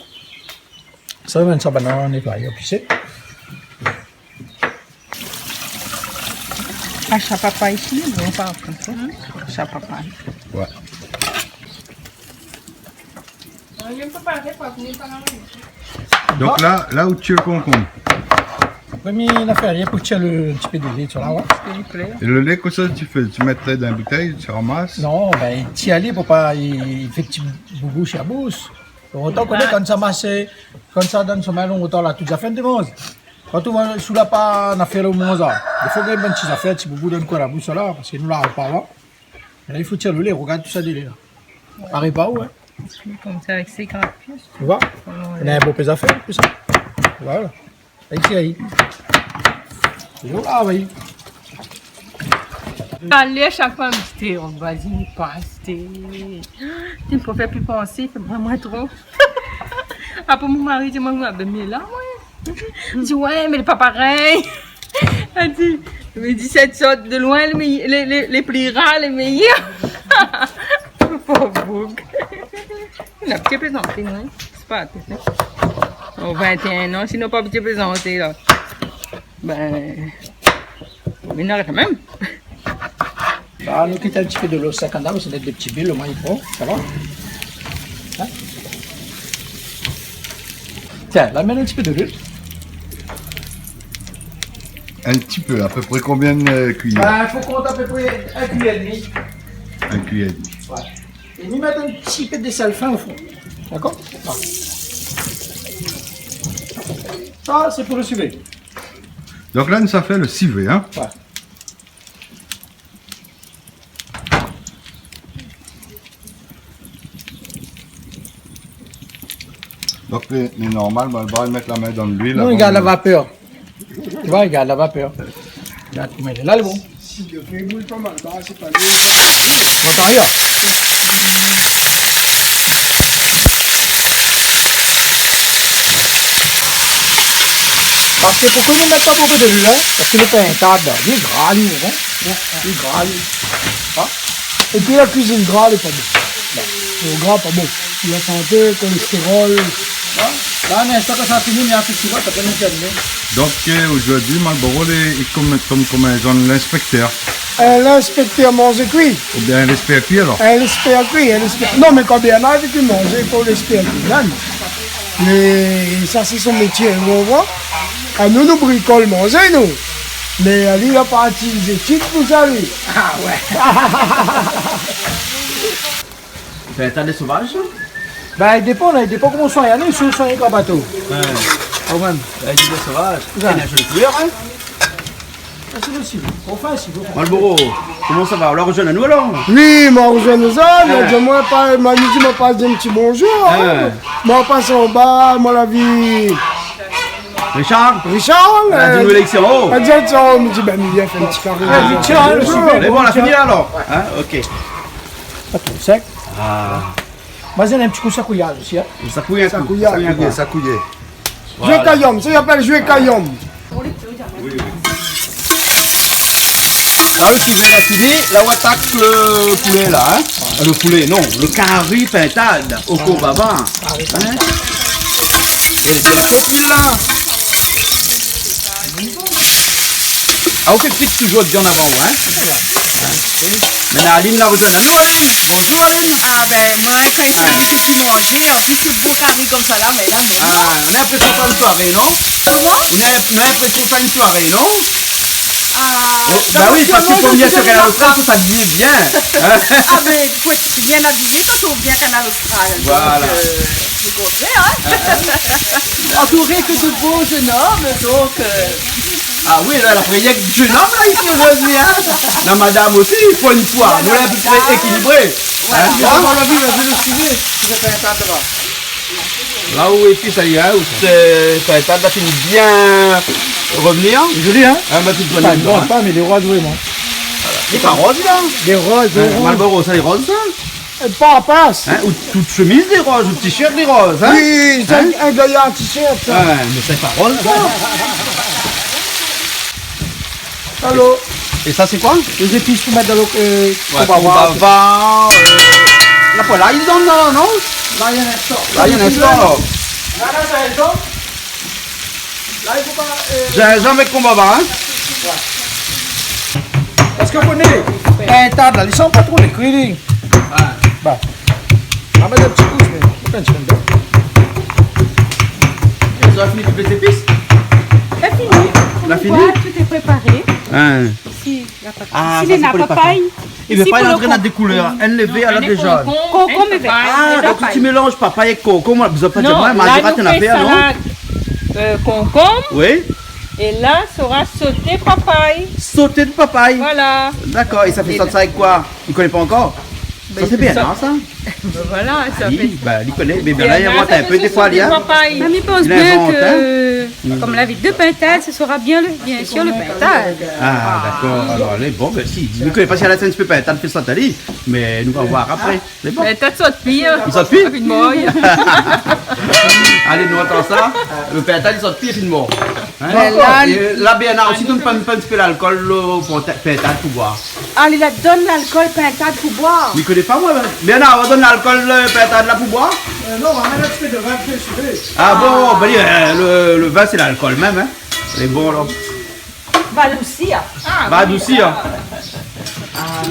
Sa, mèm sa, bann nétoyé, pi sé. Ashapapay isi, non, pa konmsa. Ashapapay. Ouais. Donk la, la ou tié konkonm. Promié nafèr, i fo tié lo, in ti pé de lé, ti wa, ouais. É lo lé, kosa ti fé ? Ti mèt dan in boutèy, ti ramas ? Non, bin, tié ali pou pa, i, i fé ti boubou si la boush. Lontan, koné, kan sa masé, kan sa dann somèy lontan la, tout zafèr té manz. Kan ou voi, si ou la pa nafèr lo manz la, i fo gingn bann ti zafèr, ti boubou dann koin la boush la, parske nou la pa, la. La, i fo tir lo lé, rogard tout sa délèr la. Parèy pa ou, in. Konmsa, avèk sé krat pié. Ou voi ? Néna in bonpé zafèr, tousa. Voilà. Avèk sa, i. Yo, ah oui. Alé, shak foi, mi di, té, o, vwazin i pas, té. Té, pou fé pli pansé, fé moin, moin tro. Apré, mon mari di, moin, moin, bin, mi lé la, moin. Mi di, ouais, mé lé pa parèy. Èl di, mé di, sèt sort de loin, lé, lé, lé, lé pli ra, lé méyèr. Pov boug. Li la pti plézanté, non ? Sé pa, té, o vintéin an, sinon pa pti plézanté, la. Bin, mé non, kan mèm. Sa, nou kit in ti pé dolo sèk andan, parske néna dé ti bil, omoin i pran, sa va ? In ? Tiens, la, mèt in ti pé dolo. In ti pé, apépré konbien, euh, kuiyèr ? Bin, fo kont apépré in kuiyèr édmi. In kuiyèr édmi. Ouais. É mi mèt in ti pé de sèl fin o fon. Dakor ? Voilà. Sa, sé pou lo sivé. Donk la, nou sa fé lo sivé, in ? Ouais. Donk, lé, lé normal, Malbar, i mèt la min dan luil. Non, avan i gard la vapèr. Ou voi, i gard la vapèr. Gard koman lé la, lé bon. Si lo fé i boul pa, Malbar, sé pa bien. Ou antann rien. Parske poukosa nou mèt pa bonpé de luil, in ? Parske lo pintad la, li lé gra, li, in ? Li lé gra, li. In ? Épi la kuizine gra, lé pa bon. Non. Lo gra, pa bon. La santé, kolèstérol. In ? La, mé sa, kan sa fini, mé apré, ti voi, sa pé mèt bien. Donk, euh, zordi, Malboro, lé, lé konm, konm, konm in zanr linspèktèr. Euh, linspèktèr manzé kui. Oubien linspèr kui, alor ? Euh, linspèr kui, euh, linspèr-, non, mé kan Bernard i di manzé, fo linspèr kui, in. Mé sa, sé son métié, ou voi. Anou, nou brikol manzé, nou. Mé ali, la parti zétid pou sa, li. Ah ouais. Sé in ta de sovaz, sa ? Bin, i dépan, la, i dépan koman ou soign ali, si ou soign ali an bato. Ouais. Kan mèm. Bin, i di de sovaz. Ouais. Néna in zoli koulèr, in ? Ah, sé lo sivé. Anfin, sivé. Malboro, koman sa va ? Ou la rozoinn anou, alor ? Oui, moin la rozoinn anou, sa, mé di amoin pa, ma di, moin pas in ti bonzour, in. Ouais. Moin la pas anba, moin la vi Richard ? Richard, la di nou lé isi anlèr. La di sa, mi di, bin, mi vien fé in ti karé. Ah, Richard, bonzour. Mé bon, la fini la, alor. In, OK. Atann, sèk. Ah. Vas-y, in ti kou sakouyaz osi, in. Sakouyé, sakouyé, sakouyé. Voilà. Zoué kayom, sa i apèl zoué kayom. Oui, oui. La, lo sivé la fini, la, ou atak lo poulé, la, in. Lo poulé, non, lo kari pintad o kobaba. Kari pintad. In ? Néna in pé d'luil, la. Ah, ou fé kui touzour viann avan, ou, in ? Voilà. Mé la, Aline la rozoinn anou, Aline. Bonzour, Aline. Ah, bin, moin, kan i fo, ah, mi fé kui manzé, ansuit, tout bon kari konmsa la, mé la, mé... Ah, nou la pé fé in soiré, non ? Koman ? Nou la, nou la pé fé in soiré, non ? Ah, oh, bah oui, parce que faut bien sur Kanal Austral, faut s'habiller bien, hein. Ah, ben, faut être bien habillé quand on vient à Kanal Austral. Voilà. Donc, euh, c'est bon, hein. Entouré que de beaux jeunes hommes, donc, euh, Ah oui, la, la prière du jeunes hommes, la, isi, aujourd'hui, hein. La madame aussi, il faut une fois. Voilà, nou lé à peu près équilibré. Voilà. Hein, bon. Bon, la vi, la vi, le filet. Vous êtes un tas de rats. La ou épi sa i lé, ou sé, sa i lé, la fine bien revenir. Joli, hein ? Ah, ma fine, enfin, non, hein. Pas, mais des roses, oui, moi. Lé pa roz, la. Des roses, des roses. Hein, Marlboro, sa lé roz, sa ? Euh, pas, pas. Hein, ou tout shemiz lé roz, ou t-shirt lé roz, hein ? Oui, c'est un, un gaillard t-shirt, ça. Ouais, mais c'est pas roz, ça. Allô ? Et ça, c'est quoi ? Les épices pour mettre dans le, euh, konbava. Ouais, konbava, euh, la, voilà, ils en ont, non ? Là, il y a un instant. Là, il y a un instant, là. Là, là, ça résonne. Zinzanm avèk konbava, hein ? Parske ou koné, pintad la, li san pa tro lé kri, li. Ah. Ba. Ah, mé in ti kou, mé, ou pinn ti kou. Zot la fini koup lé zépis ? La fini. La fini ? Voilà, tout est préparé. Hein. Ici, la papay. Ah, ici, ça, c'est pour les papayes. Ici, pour le con-, il veut pas rentrer dans des couleurs. Elle le veut, elle a déjà. Concombre, hein, papay. Ah, donc tu mélanges papay avec concombre, on a besoin pas de moi, mais je rate une affaire, non ? Non, là, nous fait salade, euh, concombre. Oui. Et là sera sauté papaye. Sauté de papaye. Voilà. D'accord, et ça fait ça avec quoi ? Je connais pas encore. Ça, c'est bien, hein, ça ? Ben voilà, ça fait. Ah oui, bah, il connaît, mais bien là, il y a un peu des fois, il y a. Mé mi pans bien ke, kom la vi de pintad, ce sera bien le, bien sûr le pintad. Ah, d'accord. Alors, allez, bon, ben, si, mi koné pa si la semaine, tu peux pas, t'as fait ça, t'as dit, mais nous, on va voir après. C'est bon. Mé pintad i sort pi, hein. I sort pi ? Rapidement, oui. Allez, nou atann sa. Le pintad i sort pi rapidement. Hein ? Mé la, é la, Bernard osi, donn pa, pa in ti pé lalkol, lo, pou pintad pou boir. Ah, li la donn lalkol pintad pou boir. Mi koné pa, moin. Bernard, ou va donn lalkol, euh, pintad la pou boir ? Euh, non, on va mettre un petit peu de vin de sucré. Ah bon, ben, euh, le, le vin, c'est l'alcool même, hein. Lé bon, la. Va adoucir. Va adoucir. Ah,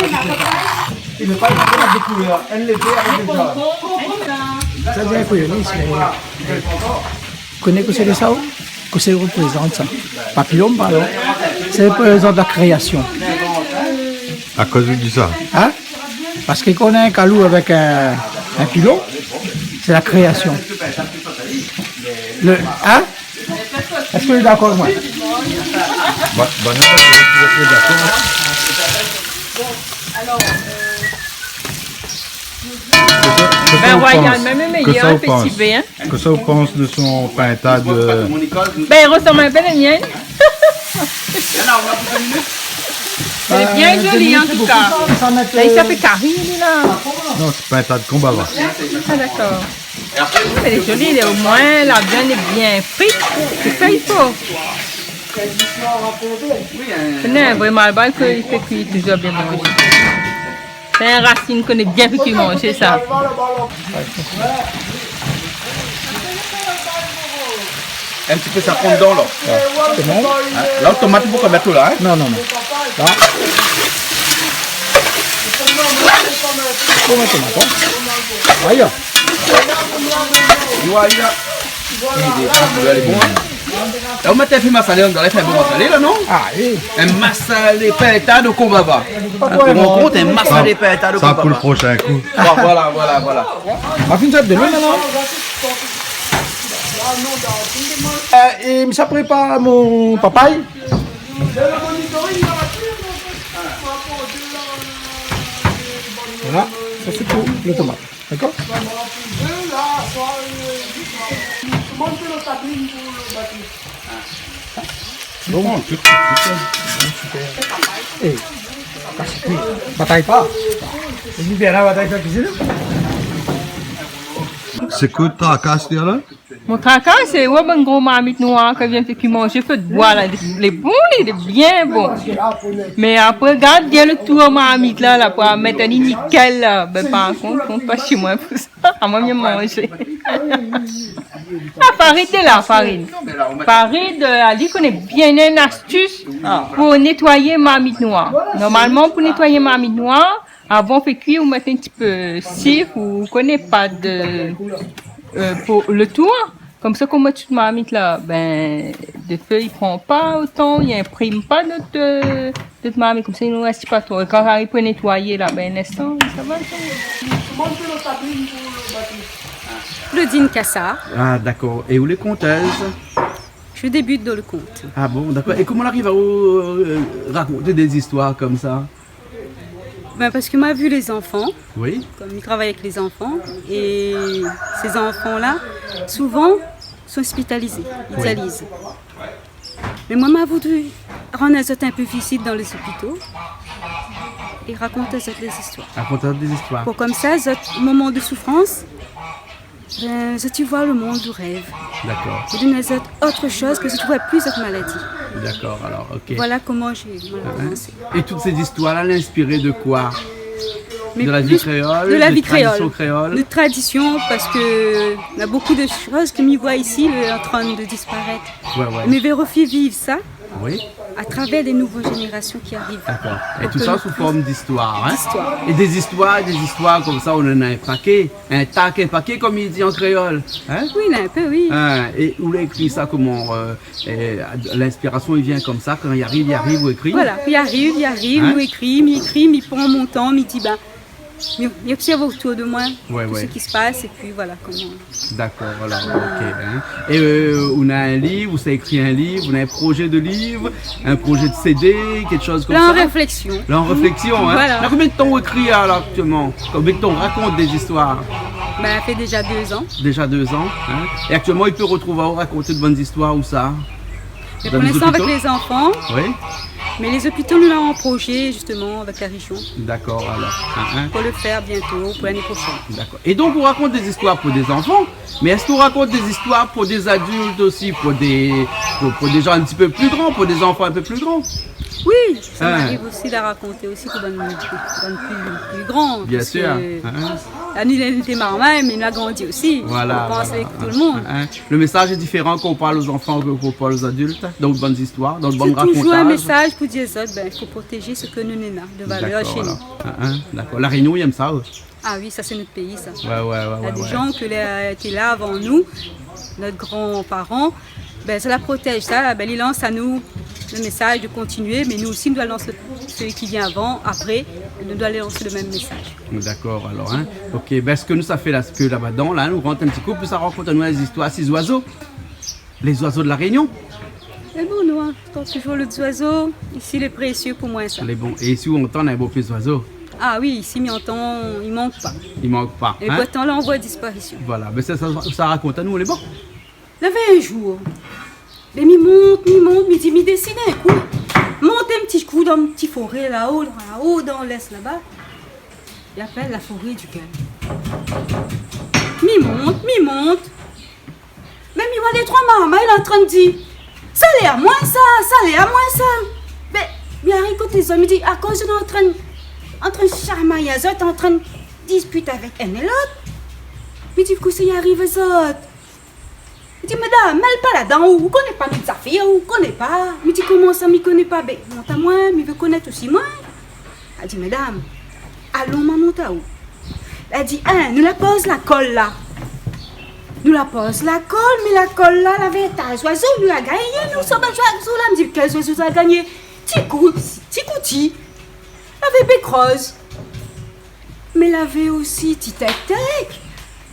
il veut pas y mettre de couleur. Elle les fait avec des jaunes. Ça vient avec le riz, mais vous connaissez que c'est ça, ou ? Que ça représente, ça ? Papillon, pardon. Ça représente la création. À cause de ça. Hein ? Parce que quand on a un kalou avec un, un pilon, c'est la création. Le, hein ? Èske zot lé dakor avèk moin ? Bon, bon, non, non, zot lé dakor. Kosa, kosa ou pans, kosa ou pans de son pintad, euh ? Ben, i rosanm in pé la mienne. Lé bien zoli, an tou ka. Sa i fé kari, li, la. Non, sé pintad konbava. Ah, dakor. Mé lé zoli, lé, omoin la viann lé bien frit. Sé sa i fo. Sé in vré malbar ke i fé kui touzour bien manzé. Sé in rasine ke nou bien fé kui manzé, sa. In ti pé sa pran dedan, la. Ouais. Sé bon ? Hein ? La, tomat, ou pé pa mèt tout la, hein ? Non, non, non. La. Pran tomat, hein ? Ayi. Ayi, ayi. Lé bon, hein ? La, ou mèt in pé masalé, ou la fé in bon masalé, la, non ? Ah, oui. In masalé pintad o konbava. Pa vréman. Ou rann kont, in masalé pintad o konbava. Sa, sa pou le prochain coup. Bon, voilà, voilà, voilà. Ma fine sort de lo, la, non ? Euh, é mi sa prépar mon papay. Voilà, sa sé pou le tomat. Dakor ? Bon, tout, tout, tout. Super. É, batay pa. Li di bien la, batay pa kuizine. Sé koi out traka, la ? Mon traka, sé, ouais, bann gro marmit noir ke vien fé kui manzé, fé d'boi la, lé bon, li, lé bien bon. Mé apré, gard bien le tour marmit la, la, pou mèt ali nikèl la. Ben, par kont, kont pa shé moin pou sa. Amoin, mi manzé. Ah, Farid lé la, Farid. Farid, euh, li koné bien in astis pou nétoiyé marmit noir. Normalman, pou nétoiyé marmit noir, avan fé kui, ou mèt in ti pé sif, ou koné pa de, euh, pou le tour. Konmsa, kan ou mèt tout marmit la, ben, Lo fé i pran pa otan, i inprim pa nout, euh, nout marmit, konmsa i rès pa tro. É kan i ariv pou nétoiyé la, bin, linstan, sa va, sa. Koman i fé lo tabli pou lo bato ? Claudine Cassard. Ah, dakor. É ou lé kontèz ? Je débute dans le conte. Ah bon, dakor. É koman ou ariv a, euh, rakont dé zistoir konmsa ? Ben, parce que moi, vu les enfants, oui, comme il travaille avec les enfants, et ces enfants-là, souvent, sont hospitalisés, ils dialysent. Mais moi, m'a voulu rendre azot un peu visite dans les hôpitaux et raconter azot des histoires. Rakont dé zistoir. Pour comme ça, azot moment de souffrance, ben, zot i voi le monde de rêve. Dakor. Pou donn azot ot shoz ke zot i voi pi zot maladi. Dakor, alor, ok. Voilà comment j'ai, voilà, commencé. É tout sé zistoir-la, lé inspiré de koi ? De la vi kréol, de tradision kréol ? De tradition, parce que na beaucoup de choses ke mi voi isi, lé antrin de disparèt. Ouais, ouais. Mé mi vé refié viv sa. Oui. À travers les nouvelles générations qui arrivent. Dakor. É tout sa sou form zistoir, in ? Zistoir. É dé zistoir, dé zistoir konmsa, ou néna in paké, in tak, in paké, konm i di an kréol, in ? Oui, néna in pé, oui. In, é ou la ékri sa koman, euh, é linspirasion i vien konmsa, kan i ariv, i ariv, ou ékri ? Voilà, i ariv, i ariv, mi ékri, mi ékri, mi pran mon tan, mi di, ben, mi, mi observe autour de moi tout ce qui se passe, et puis voilà comment. Dakor, voilà, ok, in. É, euh, ou néna in liv, ou sa ékri in liv, ou néna in projé de liv, in projé de C D, kékshoz konmsa ? La, an réfléksion. La, an réfléksion, in. Voilà. La, konbien d'tan ou ékri, alor, aktièlman ? Konbien d'tan ou rakont dé zistoir ? Ben, sa fé déza dé zan. Déza dé zan, in. É aktièlman, i pé rotrouv aou rakont bann zistoir ousa ? Mé pou linstan, avèk lé zanfan. Dann lé zopito ? Oui. Mé lé zopito, nou la an projé, zisteman, avèk la réjion. Dakor, alor. In, in. Pou le fèr bientôt, pou lané proshèn. Dakor. É donk, ou rakont dé zistoir pou dé zanfan, mé èske ou rakont dé zistoir pou dé zadilt osi, pou dé, pou, pou dé zan in ti pé pli gran, pou dé zanfan in pé pli gran ? Oui, sa m'ariv osi de rakonté osi pou bann, bann pli, pli gran, parske la, nou, nou té marmay, mé nou la grandi osi. Voilà, voilà. Nou pans avèk tout le moun. In, in. Le mésaz lé diféran kan ou parl o zanfan ke kan ou parl o zadilt, dann bann zistoir, dann bann rakont. Sé touzour in mésaz pou dir azot, ben, i fo protézé sak nou néna de valèr shé nou. Dakor, voilà. In, in, dakor. La Rényon, i èm sa, oui. Ah oui, sa sé nout péi, sa. Ouais, ouais, ouais. Néna dé zan ke la, té la avan nou, nout gran paran, ben, sa la protèz sa, ben, li lans anou le mésaz de kontinié, mé nou osi, nou doi lans le, sélui ki vien avan, apré, nou doi lans le mèm mésaz. Dakor, alor, in. Ok, ben, sak nou sa fé la, sak la, ba, dan la, nou rant in ti kou, pi sa rakont anou lé zistoir si zoizo. Lé zoizo de La Rényon. Mé bon, nou, in, touzour lé zoizo, isi, lé présié pou moin, sa. Lé bon. É si ou antann in bonpé zoizo ? Ah oui, isi, mi antann, i mank pa. I mank pa, in ? É pourtan, la, an voi disparision. Voilà, ben, sa, sa, sa rakont anou, lé bon. Lavé in zour, ben, mi mont, mi mont, mi di, mi désid in kou mont in ti kou dan in ti foré la-o, la-o, dan lès laba. I apèl la foré du Kèl. Mi mont, mi mont. Mé mi voi dé troi marmay, lé antrin di, sa lé amoin sa, sa lé amoin sa. Mé mi ariv koté zot, mi di, akoz zot lé antrin, antrin sharmay azot, antrin dispit avèk inn é lot. Mi di, kosa i ariv azot ? Mi di, madam, mèl pa ladan, ou, ou koné pa nout zafèr, ou koné pa. Mi di, koman sa, mi koné pa ? Ben, mont amoin, mi vé konèt osi, moin. La di, madam, alon, ma mont aou. La di, in, nou la poz la kol la. Nou la poz la kol, mé la kol la, lavé ta zoizo, nou la gingné, nou, sa bann zoizo la. Mi di, kèl zoizo la gingné ? Ti kou, ti kouti. Lavé bèk roz. Mé lavé osi ti tèk-tèk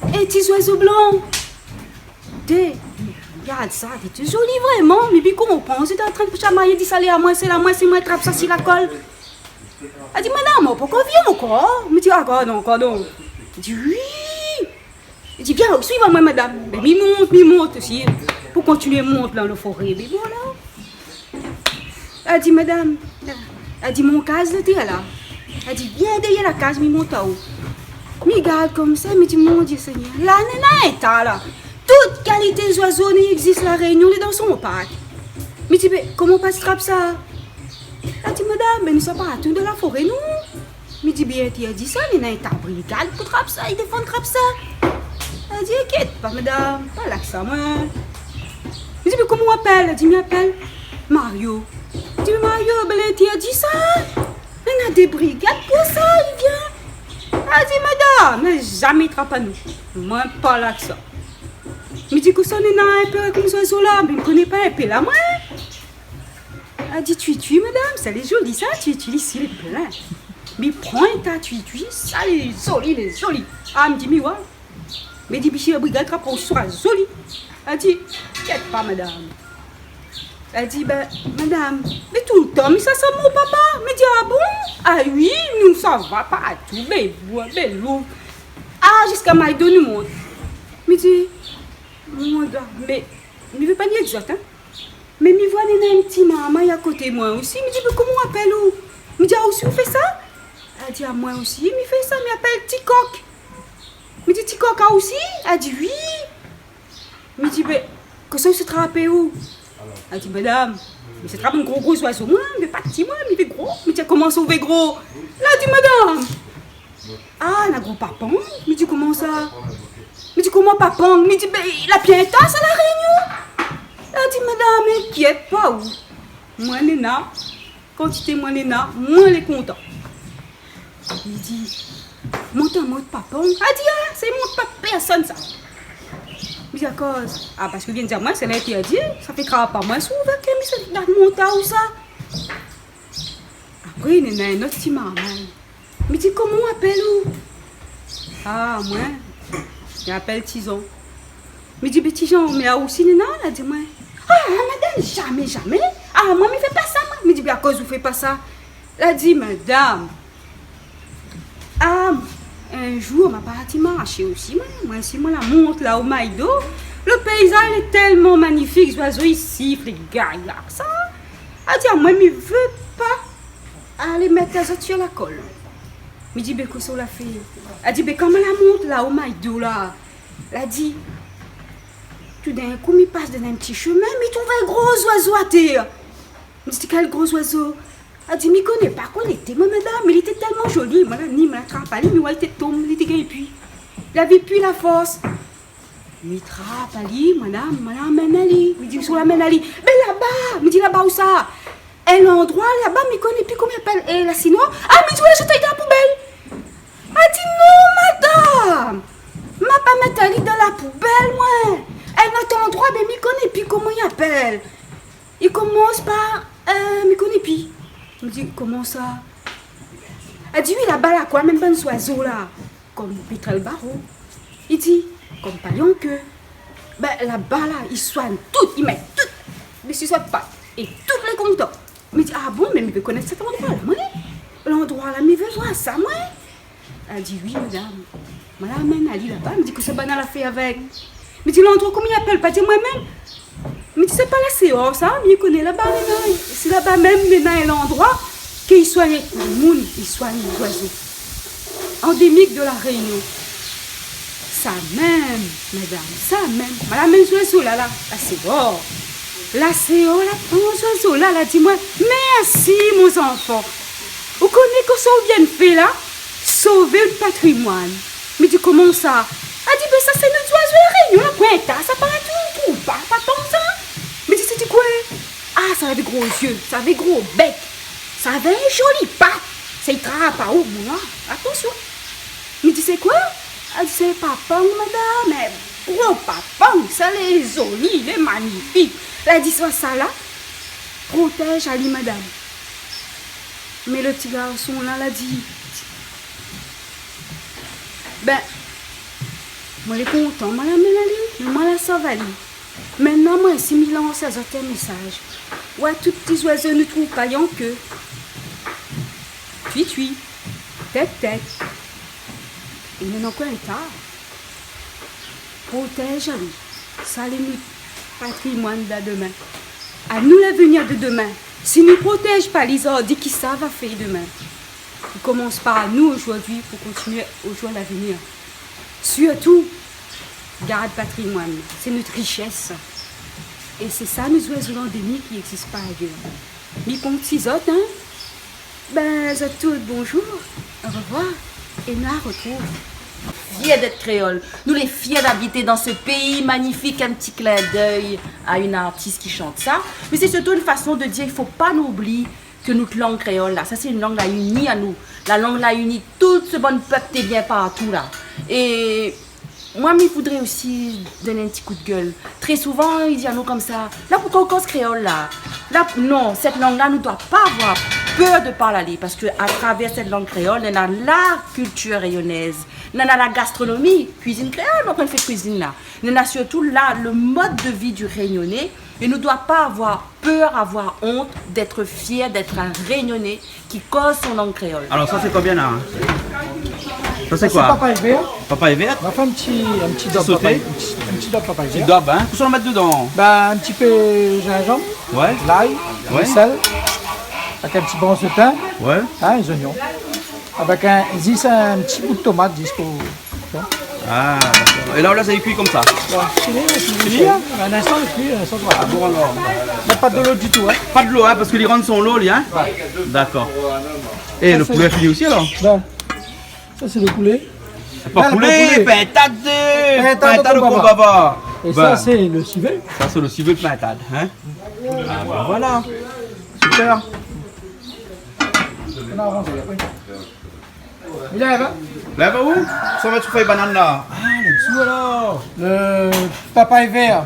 é ti zoizo blan. Dé, gard sa, té zoli vréman, mé pi koman ou pans, té antrin sharmay, di sa lé amoin, sé la moin, sé moin trap sa si la kol. La di, madam, ou pankor vien ankor ? Mi di, ah, gard non, gard non. Li di, oui. Li di, vien, suiv amoin, madam. Ben, mi mont, mi mont osi, pou kontinié mont dan la foré, mé voilà. La di, madam, la di, mon kaz, la di, ala. La di, vien dèrièr la kaz, mi mont aou. Mi gard konmsa, mi di, mon Dié Ségnèr, la néna in ta la. Tout kalité zoizo i égzis La Rényon, lé dan son park. Mi di, mé koman pa trap sa ? La di, madam, mé nou sa partou dan la foré, nou. Mi di, bien, té la di sa, néna in ta brigad pou trap sa, i défann trap sa. La di, inkièt pa, madam, pa la ke sa, moin. Mi di, mé koman ou apèl ? La di, mi apèl Mario. Mi di, mé Mario, ben, té la di sa, néna dé brigad pou sa, i vien. La di, madam, mé zamé trap anou. Moin pa la ke sa. Mi di, kosa néna in pé konm zoizo la, mé mi koné pa in pé la, moin. La di, tui-tui, madam, sa lé zoli sa, tui-tui, isi lé plin. Mi pran in ta tui-tui, sa lé zoli, lé zoli. Ah, mi di, mi oi. Mi di, bisi, brigad, trap aou soi zoli. La di, inkièt pa, madam. La di, bin, madam, mé toultan mi sa sanm mon papa. Mi di, ah bon? Ah oui, nou sava partou, bin, boi, bin, lou. Ah, ziska Maïdo nou mont. Mi di, mon Dié, mé mi vé pa ni égzat, in. Mé mi voi néna in ti marmay akoté moin osi. Mi di, mé koman ou apèl ou? Mi di, ah, ou osi ou fé sa? La di, ah, moin osi mi fé sa, mi apèl Tikok. Mi di, Tikok, ah, ou osi? La di, oui. Mi di, bé, kosa ou sa trapé ou? La di, madam, mi sa trap in gro gro zoizo, moin, mi vé pa ti, moin, mi vé gro. Mi di, koman sa ou vé gro? La di, madam, ah, na gro papang. Mi di, koman sa? Mi di, koman papang? Mi di, bé, la pièta sa, La Rényon. La di, madam, inkièt pa ou. Moin néna, kantité moin néna, moin lé kontan. Mi di, mont in mot papang. La di, ah, sé mot pa pèrsone sa. Mi di, akoz? Ah, parske ou vien di amoin sé lintèrdi, sa fé krap amoin si ou vé ke mi sa mont aou sa. Apré néna in ot ti marmay. Mi di, koman ou apèl ou? Ah, moin, mi apèl Tizan. Mi di, bé Tizan, mé aou osi néna? La di moin, ah, madam, zamé, zamé. Ah, moin mi fé pa sa, moin. Mi di, bé akoz ou fé pa sa? La di, madam, ah, in zour ma parti marshé osi, moin. Moin osi moin la mont la o Maïdo. Lo péizaz lé tèlman manifik, zoizo i sifl, lé gayar sa. La di amoin, mi vé pa alé mèt azot sir la kol. Mi di, bé kosa ou la fé? La di, bé kan moin la mont la o Maïdo la, la di, toudinkou mi pas dann in ti shomin, mi trouv in gro zoizo atèr. Mi di, kèl gro zoizo? La di, mi koné pa kosa li lété, moin, madam, mé li lété tèlman zoli, moin la ni, moin la trap ali, mi oi li té tonm, li té gingn pi. Lavé pi la fors. Mi trap ali, madam, moin la amenn ali. Mi di, ousa ou la amenn ali? Bé laba. Mi di, laba ousa? In landroi laba, mi koné pi koman i apèl, é la sinoi. Ah, mi di, oué, zot la mèt dan la poubèl. La di, non, madam, ma pa mèt ali dan la poubèl, moin. In ot landroi, bé mi koné pi koman i apèl. I komans par, euh, mi koné pi. Mi di, koman sa? La di, oui, laba la, koi, mèm bann zoizo la, kom pétrèl baro. Li di, kom palianké. Bin, laba la, i soign tout, i mèt tout dési zot pat. É tout lé kontan. Mi di, ah bon, mé mi vé konèt sèt landroi la, moin. Landroi la, mi vé voir sa, moin. La di, oui, madam. Moin la amenn ali laba. Mi di, kosa banna la fé avèk? Mi di, landroi, koman i apèl? Pa di amoin mèm. Mi di, sé pa la Séor sa? Mi koné laba, néna, sé laba mèm, néna in landroi ke i soign moun, i soign zoizo. Andémik de La Rényon. Sa mèm, madam, sa mèm. Moin la amenn zoizo la, la, la Séor. La Séor la pran zoizo la, la di amoin, mèrsi, mon zanfan. Ou koné kosa ou vien fé la? Sové lo patrimoine. Mi di, koman sa? La di, bé sa sé nout zoizo La Rényon, la pointa sa partou, ou trouv pa, pa tann sa. Mi di, sété koi? Ah, sa lavé gro zié, sa lavé gro bèk, sa lavé in zoli pat. Sa i trap aou, moin la. Atansion. Mi di, sé koi? La di, sé papang, madam, in gro papang, sa lé zoli, lé manifik. La di, sa, sa la, protèz ali, madam. Mé lo ti garson la, la di, bin, moin lé kontan, moin la amenn ali, mé moin la sov ali. Mintnan, moin osi mi lans azot in mésaz. Oua, tout ti zoizo nou trouv palianké. Tui-tui, tèt-tèt. É néna ankor in ta. Protèz ali. Sa lé nout patrimoine de demin. Anou lavenir de demin. Si nou protèz pa li, zordi, kisa va fé demin? I komans par nou zordi pou kontinié o zour lavenir. Sirtou, gard patrimoine, sé nout rishès. É sé sa nout zoizo andémik ki égzis pa ayèr. Mi kont si zot, in. Bin, zot tout, bonjour, au revoir, é nou artrouv. Fièr d'èt kréol, nou lé fièr d'abité dan se péi manifik. In ti clin d'œil à une artiste qui chante ça. Mé sé sirtou in fason de dir, i fo pa nou oubli ke nout lang kréol la, sa sé in lang la ini anou. La lang la ini tout se bann pèp té bien partou la. É Moin, mi voudré osi donn in ti kou d'gèl. Trè souvan, i di anou konmsa, la, poukosa ou koz kréol, la ? La, non, sèt lang-la, nou doi pa avoir pèr de parl ali, parske atravèr sèt lang kréol, néna la kiltir rényonèz, néna la gastronomi, kuizine kréol, donk nou fé kuizine la. Néna sirtou la, le mod de vi di Rényoné, é nou doi pa avoir pèr, avoir ont d'èt fièr d'èt in Rényoné ki koz son lang kréol. Alors, ça, c'est combien, là, hein ? Ça, c'est quoi ? Papay vèr. Papay vèr ? On va faire un petit, un petit daube sauté. Papay, un petit, un petit daube papay vèr. Petit daube, hein ? Kosa ou mèt dedan ? Bah, un petit peu gingembre, ouais, l'ail, ouais, le sel, avec un petit branche de thym, ouais, hein, les oignons. Avec un, zis in ti bout tomat, zis pou, tu vois. Ah, d'accord. Et là, là, ça est cuit comme ça ? Voilà, c'est fini, c'est fini, hein. Un instant, et puis, euh, ça, voilà. Ah bon, alors ? Mèt pa dolo ditou, hein. Pas de l'eau, hein, parce que li rann son lo, li, hein ? Ouais. D'accord. Et le poulet fini aussi, alors ? Là, ça, c'est le poulet. Pas poulet, pintad de, pintad de konbava. Et ça, c'est le civet. Ça, c'est le civet de pintad, hein ? Ah, ben voilà. Super. Lèv, hein ? Lèv aou ? Sa va, ou fé banane la ? Ah, lé dsi alor. Le papay vèr,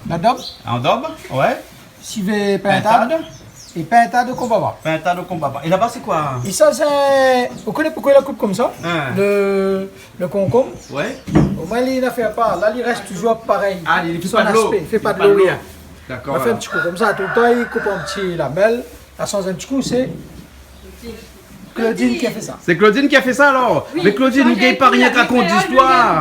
la daube. An daube, ouais. Sivé pintad. Pintad. É pintad konbava. Pintad konbava. É laba, sé koi ? É sa, sé, ou koné poukosa i la koup konmsa ? Hein. Le, le konkonm. Ouais. Omoin, li la fé pa. La, li rès touzour parèy. Ah, li, li fé pa dolo. Son aspé, li fé pa dolo, rien. D'accord, voilà. Li fé in ti kou konmsa. Toultan, li koup an ti lamèl. La sanz in ti kou, sé Claudine ki la fé sa. Sé Claudine ki la fé sa, alor ? Oui, nou shanj in pé, nou yèm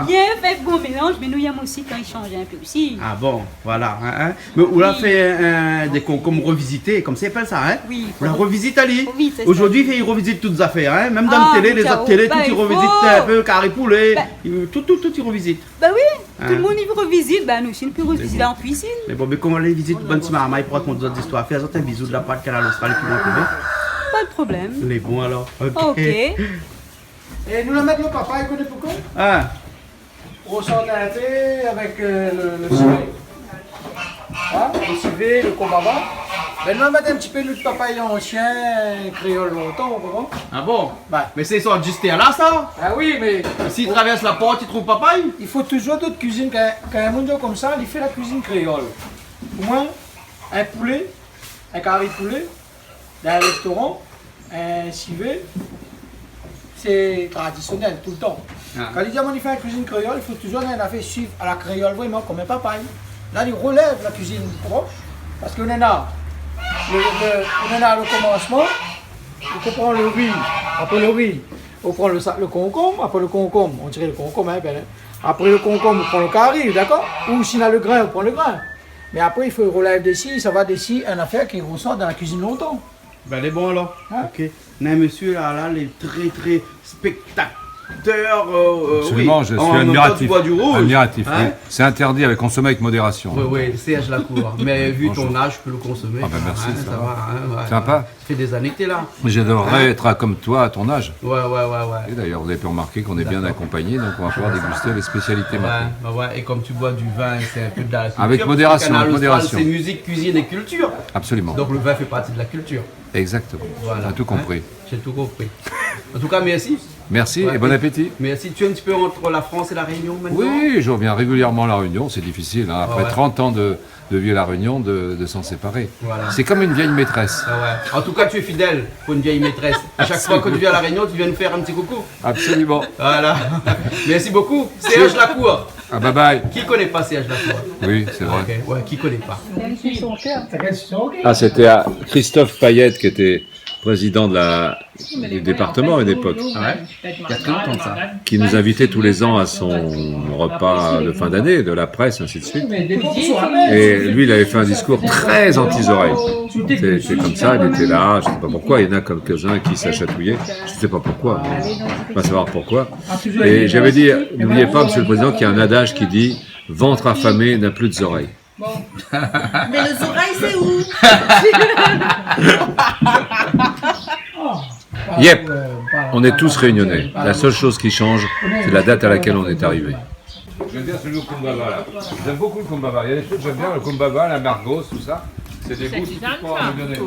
bien fé bon mélanz, mé nou yèm osi kan i shanj in pé osi. Ah bon, voilà, hein, hein. Mé ou la fé, euh, dé konkonm revizité, konmsa i apèl sa, hein ? Oui. Ou la revizit ali. Oui, sé sa. Zordi i fé, i revizit tout zafèr, hein. Mèm dan la télé, lé zot télé, tout i revizit in pé, kari poulé, tout, tout, tout i revizit. Ba oui, tout le moun i revizit, ba nou osi nou pé revizit an kuizine. Mé bon, mé koman lé vizit bann ti marmay pou rakont zot zistoir, fé azot in bizou de la part Kanal Austral é pi bon, lé bon. Pa de problèm. Lé bon alor. Ok. Ok. É nou la mèt lo papay, koné poukosa ? Ah. Rosor in pé avèk, euh, le, le sivé. Hein ? Le sivé, le konbava. Mé nou la mèt in ti pé nout papay ansien, kréol lontan, ou konpran ? Ah bon ? Ba. Mé sé sa, zis la sa ? Ah oui, mé si i travèrs la port, i trouv papay ? I fo touzour dot kuizine. Kan, kan in moun i di konmsa, li fé la kuizine kréol. Pou moin, in poulé, in kari poulé, dan in réstoran, in sivé, sé tradisionèl, toultan. Ah. Kan li di amoin li fé in kuizine kréol, i fo touzour néna in afèr suiv a la kréol, vréman, konm in papay. La, li relèv la kuizine, ou konpran ? Parske ou néna le, le, ou néna le komansman, ou pran le ri, apré le ri, ou pran le sa-, le konkonm, apré le konkonm, ou tir le konkonm, hein, bèl, hein. Apré le konkonm, ou pran le kari, dakor ? Ou si na le grin, ou pran le grin. Mé apré, i fo relèv dési, sa va dési in afèr ki resort dan la kuizine lontan. Ba, lé bon alor. Hein ? Ok. Néna in mésyé la, la, lé trè, trè spectateur, euh, euh, oui. Absolument, je suis admiratif. Admiratif, oui. Hein ? C'est interdit, avec, consommer avec modération. Oui, oui, Serge Lacour. Franchement. Mais vu ton âge, je peux le consommer. Ah ben, merci, hein, ça va, hein, ouais. Sympa. Ça fait des années que t'es là. Hein ? Mais j'adorerais être comme toi à ton âge. Ouais, ouais, ouais, ouais. Et d'ailleurs, vous avez pu remarquer qu'on est bien accompagné, donc on va pouvoir déguster les spécialités maintenant. D'accord. Ouais, ouais, ouais. Et comme tu bois du vin, c'est un peu de la culture, parce que Canal Austral, c'est musique, cuisine et culture. Avec modération, avec modération. Absolument. Donc le vin fait partie de la culture. Exactement. Voilà. T'as tout compris. Hein ? J'ai tout compris. En tout cas, merci. Merci et bon appétit. Ouais, et merci. Tu es un petit peu entre la France et la Réunion maintenant ? Oui, je reviens régulièrement à La Réunion. C'est difficile, hein, après trente ans de, de vie à La Réunion, de, de s'en séparer. Ouais, ouais. Voilà. C'est comme une vieille maîtresse. Ah ouais. En tout cas, tu es fidèle pour une vieille maîtresse. Absolument. À chaque fois que tu viens à La Réunion, tu viens nous faire un petit coucou. Absolument. Voilà. Merci beaucoup. Serge Lacour. Ah, bye bye. Qui connaît pas Serge Lacour ? Oui, c'est vrai. Ok, ouais, qui connaît pas ? Ah, c'était à Christophe Payet, qui était président de la, du département à une époque, qui nous invitait tous les ans à son repas de fin d'année, de la presse, ainsi de suite. Et lui, il avait fait un discours très anti-oreille. C'est, c'est comme ça, il était là, je sais pas pourquoi, il y en a quelques-uns qui s'achatouillaient, je sais pas pourquoi, mais on va savoir pourquoi. Et j'avais dit, n'oubliez pas, Monsieur le Président, qu'il y a un adage qui dit, ventre affamé n'a plus d'oreilles. Bon. Mais les oreilles, c'est où ? Yep, on est tous réunionnais. La seule chose qui change, c'est la date à laquelle on est arrivé. J'aime bien celui au kumbhava, là. J'aime beaucoup le kumbhava. Il y a des trucs que j'aime bien, le kumbhava, la margosse, tout ça. C'est des goûts qui font regarder.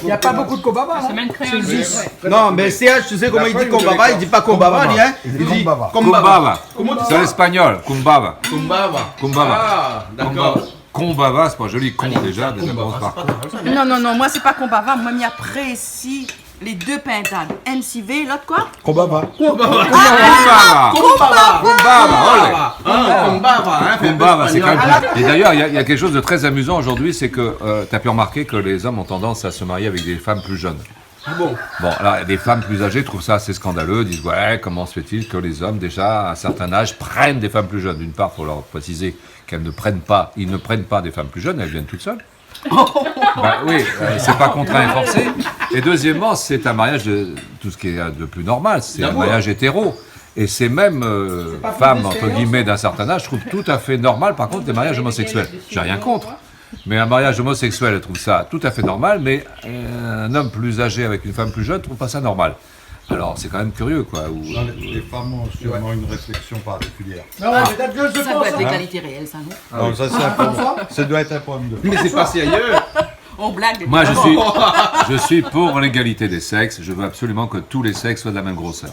Il y a pas beaucoup de konbava, hein. C'est juste. Non, mais Serge, tu sais comment il dit konbava ? Il dit pas konbava, lui, hein. Il dit konbava. Konbava. Comment tu dis ça ? C'est en espagnol, konbava. Konbava. Konbava. Ah, d'accord. Konbava. Konbava, c'est pas joli, kon déjà, déjà, konbava, c'est pas... Non, non, non, moi, c'est pas konbava. Moi, mi aprési les deux pintades. M C V, l'autre quoi ? Konbava. Konbava. Konbava. Konbava. Konbava. Konbava. Hein, konbava, hein, c'est un peu espagnol. Konbava, c'est quand même... Et d'ailleurs, il y a, il y a quelque chose de très amusant aujourd'hui, c'est que, euh, t'as pu remarquer que les hommes ont tendance à se marier avec des femmes plus jeunes. Ah bon ? Bon, là, les femmes plus âgées trouvent ça assez scandaleux, disent : « Ouais, comment se fait-il que les hommes, déjà, à un certain âge, prennent des femmes plus jeunes ? » D'une part, faut leur préciser qu'elles ne prennent pas, ils ne prennent pas des femmes plus jeunes, elles viennent toutes seules. Bah oui, euh, c'est pas contraint et forcé. Et deuxièmement, c'est un mariage de tout ce qui est de plus normal, c'est un mariage hétéro. Et ces mêmes, euh, femmes, entre guillemets, d'un certain âge, trouvent tout à fait normal, par contre, des mariages homosexuels. J'ai rien contre. Mais un mariage homosexuel, elles trouvent ça tout à fait normal, mais, euh, un homme plus âgé avec une femme plus jeune trouve pas ça normal. Alors, c'est quand même curieux, quoi, où... Non, les, les femmes ont sûrement une réflexion particulière. Non, mais peut-être que je pense, hein. Ça doit être l'égalité réelle, ça, non ? Non, ça, c'est un problème. Ça doit être un problème de... Mais c'est pas sérieux. On blague. Moi, je suis, je suis pour l'égalité des sexes. Je veux absolument que tous les sexes soient de la même grosseur.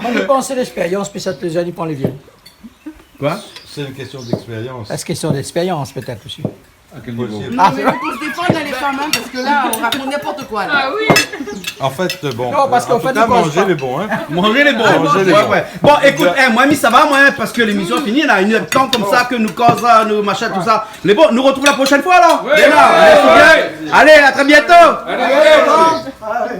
Moin, mi pans sé l'expérience, pi sa té lé zoli pou lé vié. Quoi ? C'est une question d'expérience. Sé in késtion d'expérience, pétèt osi. À quel niveau ? Possible. Non, mais faut se défendre, hein, les femmes, hein, parce que là, on raconte n'importe quoi, là. Ah oui. En fait, bon, non, parce qu'en fait, manzé lé bon, hein. Manzé lé bon. Manzé lé bon. Ouais, ouais. Bon, ékout, hein, moin, mi sava, moin, parske lémisyon lé fini, la, inn èr d'tan konmsa ke nou koz, nou machin, tousa. Lé bon, nou retrouv la proshèn foi, alor. Oui, oui, oui. Allez, à très bientôt. Allez, allez.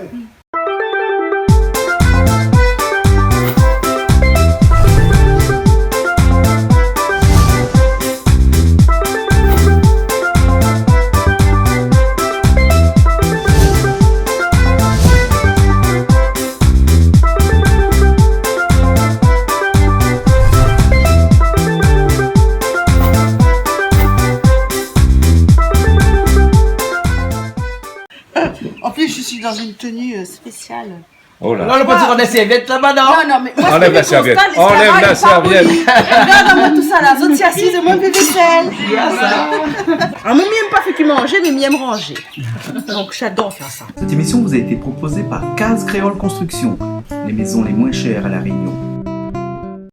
En plus, je suis dans une tenue, euh, spéciale. Oh là. Non, nou pé pa dir anlèv la serviette laba, non ? Non, non, mais moi, ce que je constate, l'esclavage est pas poli. Enlève la serviette. Regarde, moi, tout ça, là, zot i asiz, é moin, mi fé vésèl. Ah, moin, mi èm pa fé ke manzé, mé mi èm ranzé. Donc, j'adore faire ça. Cette émission vous a été proposée par Case Créole Construction, les maisons les moins chères à La Réunion.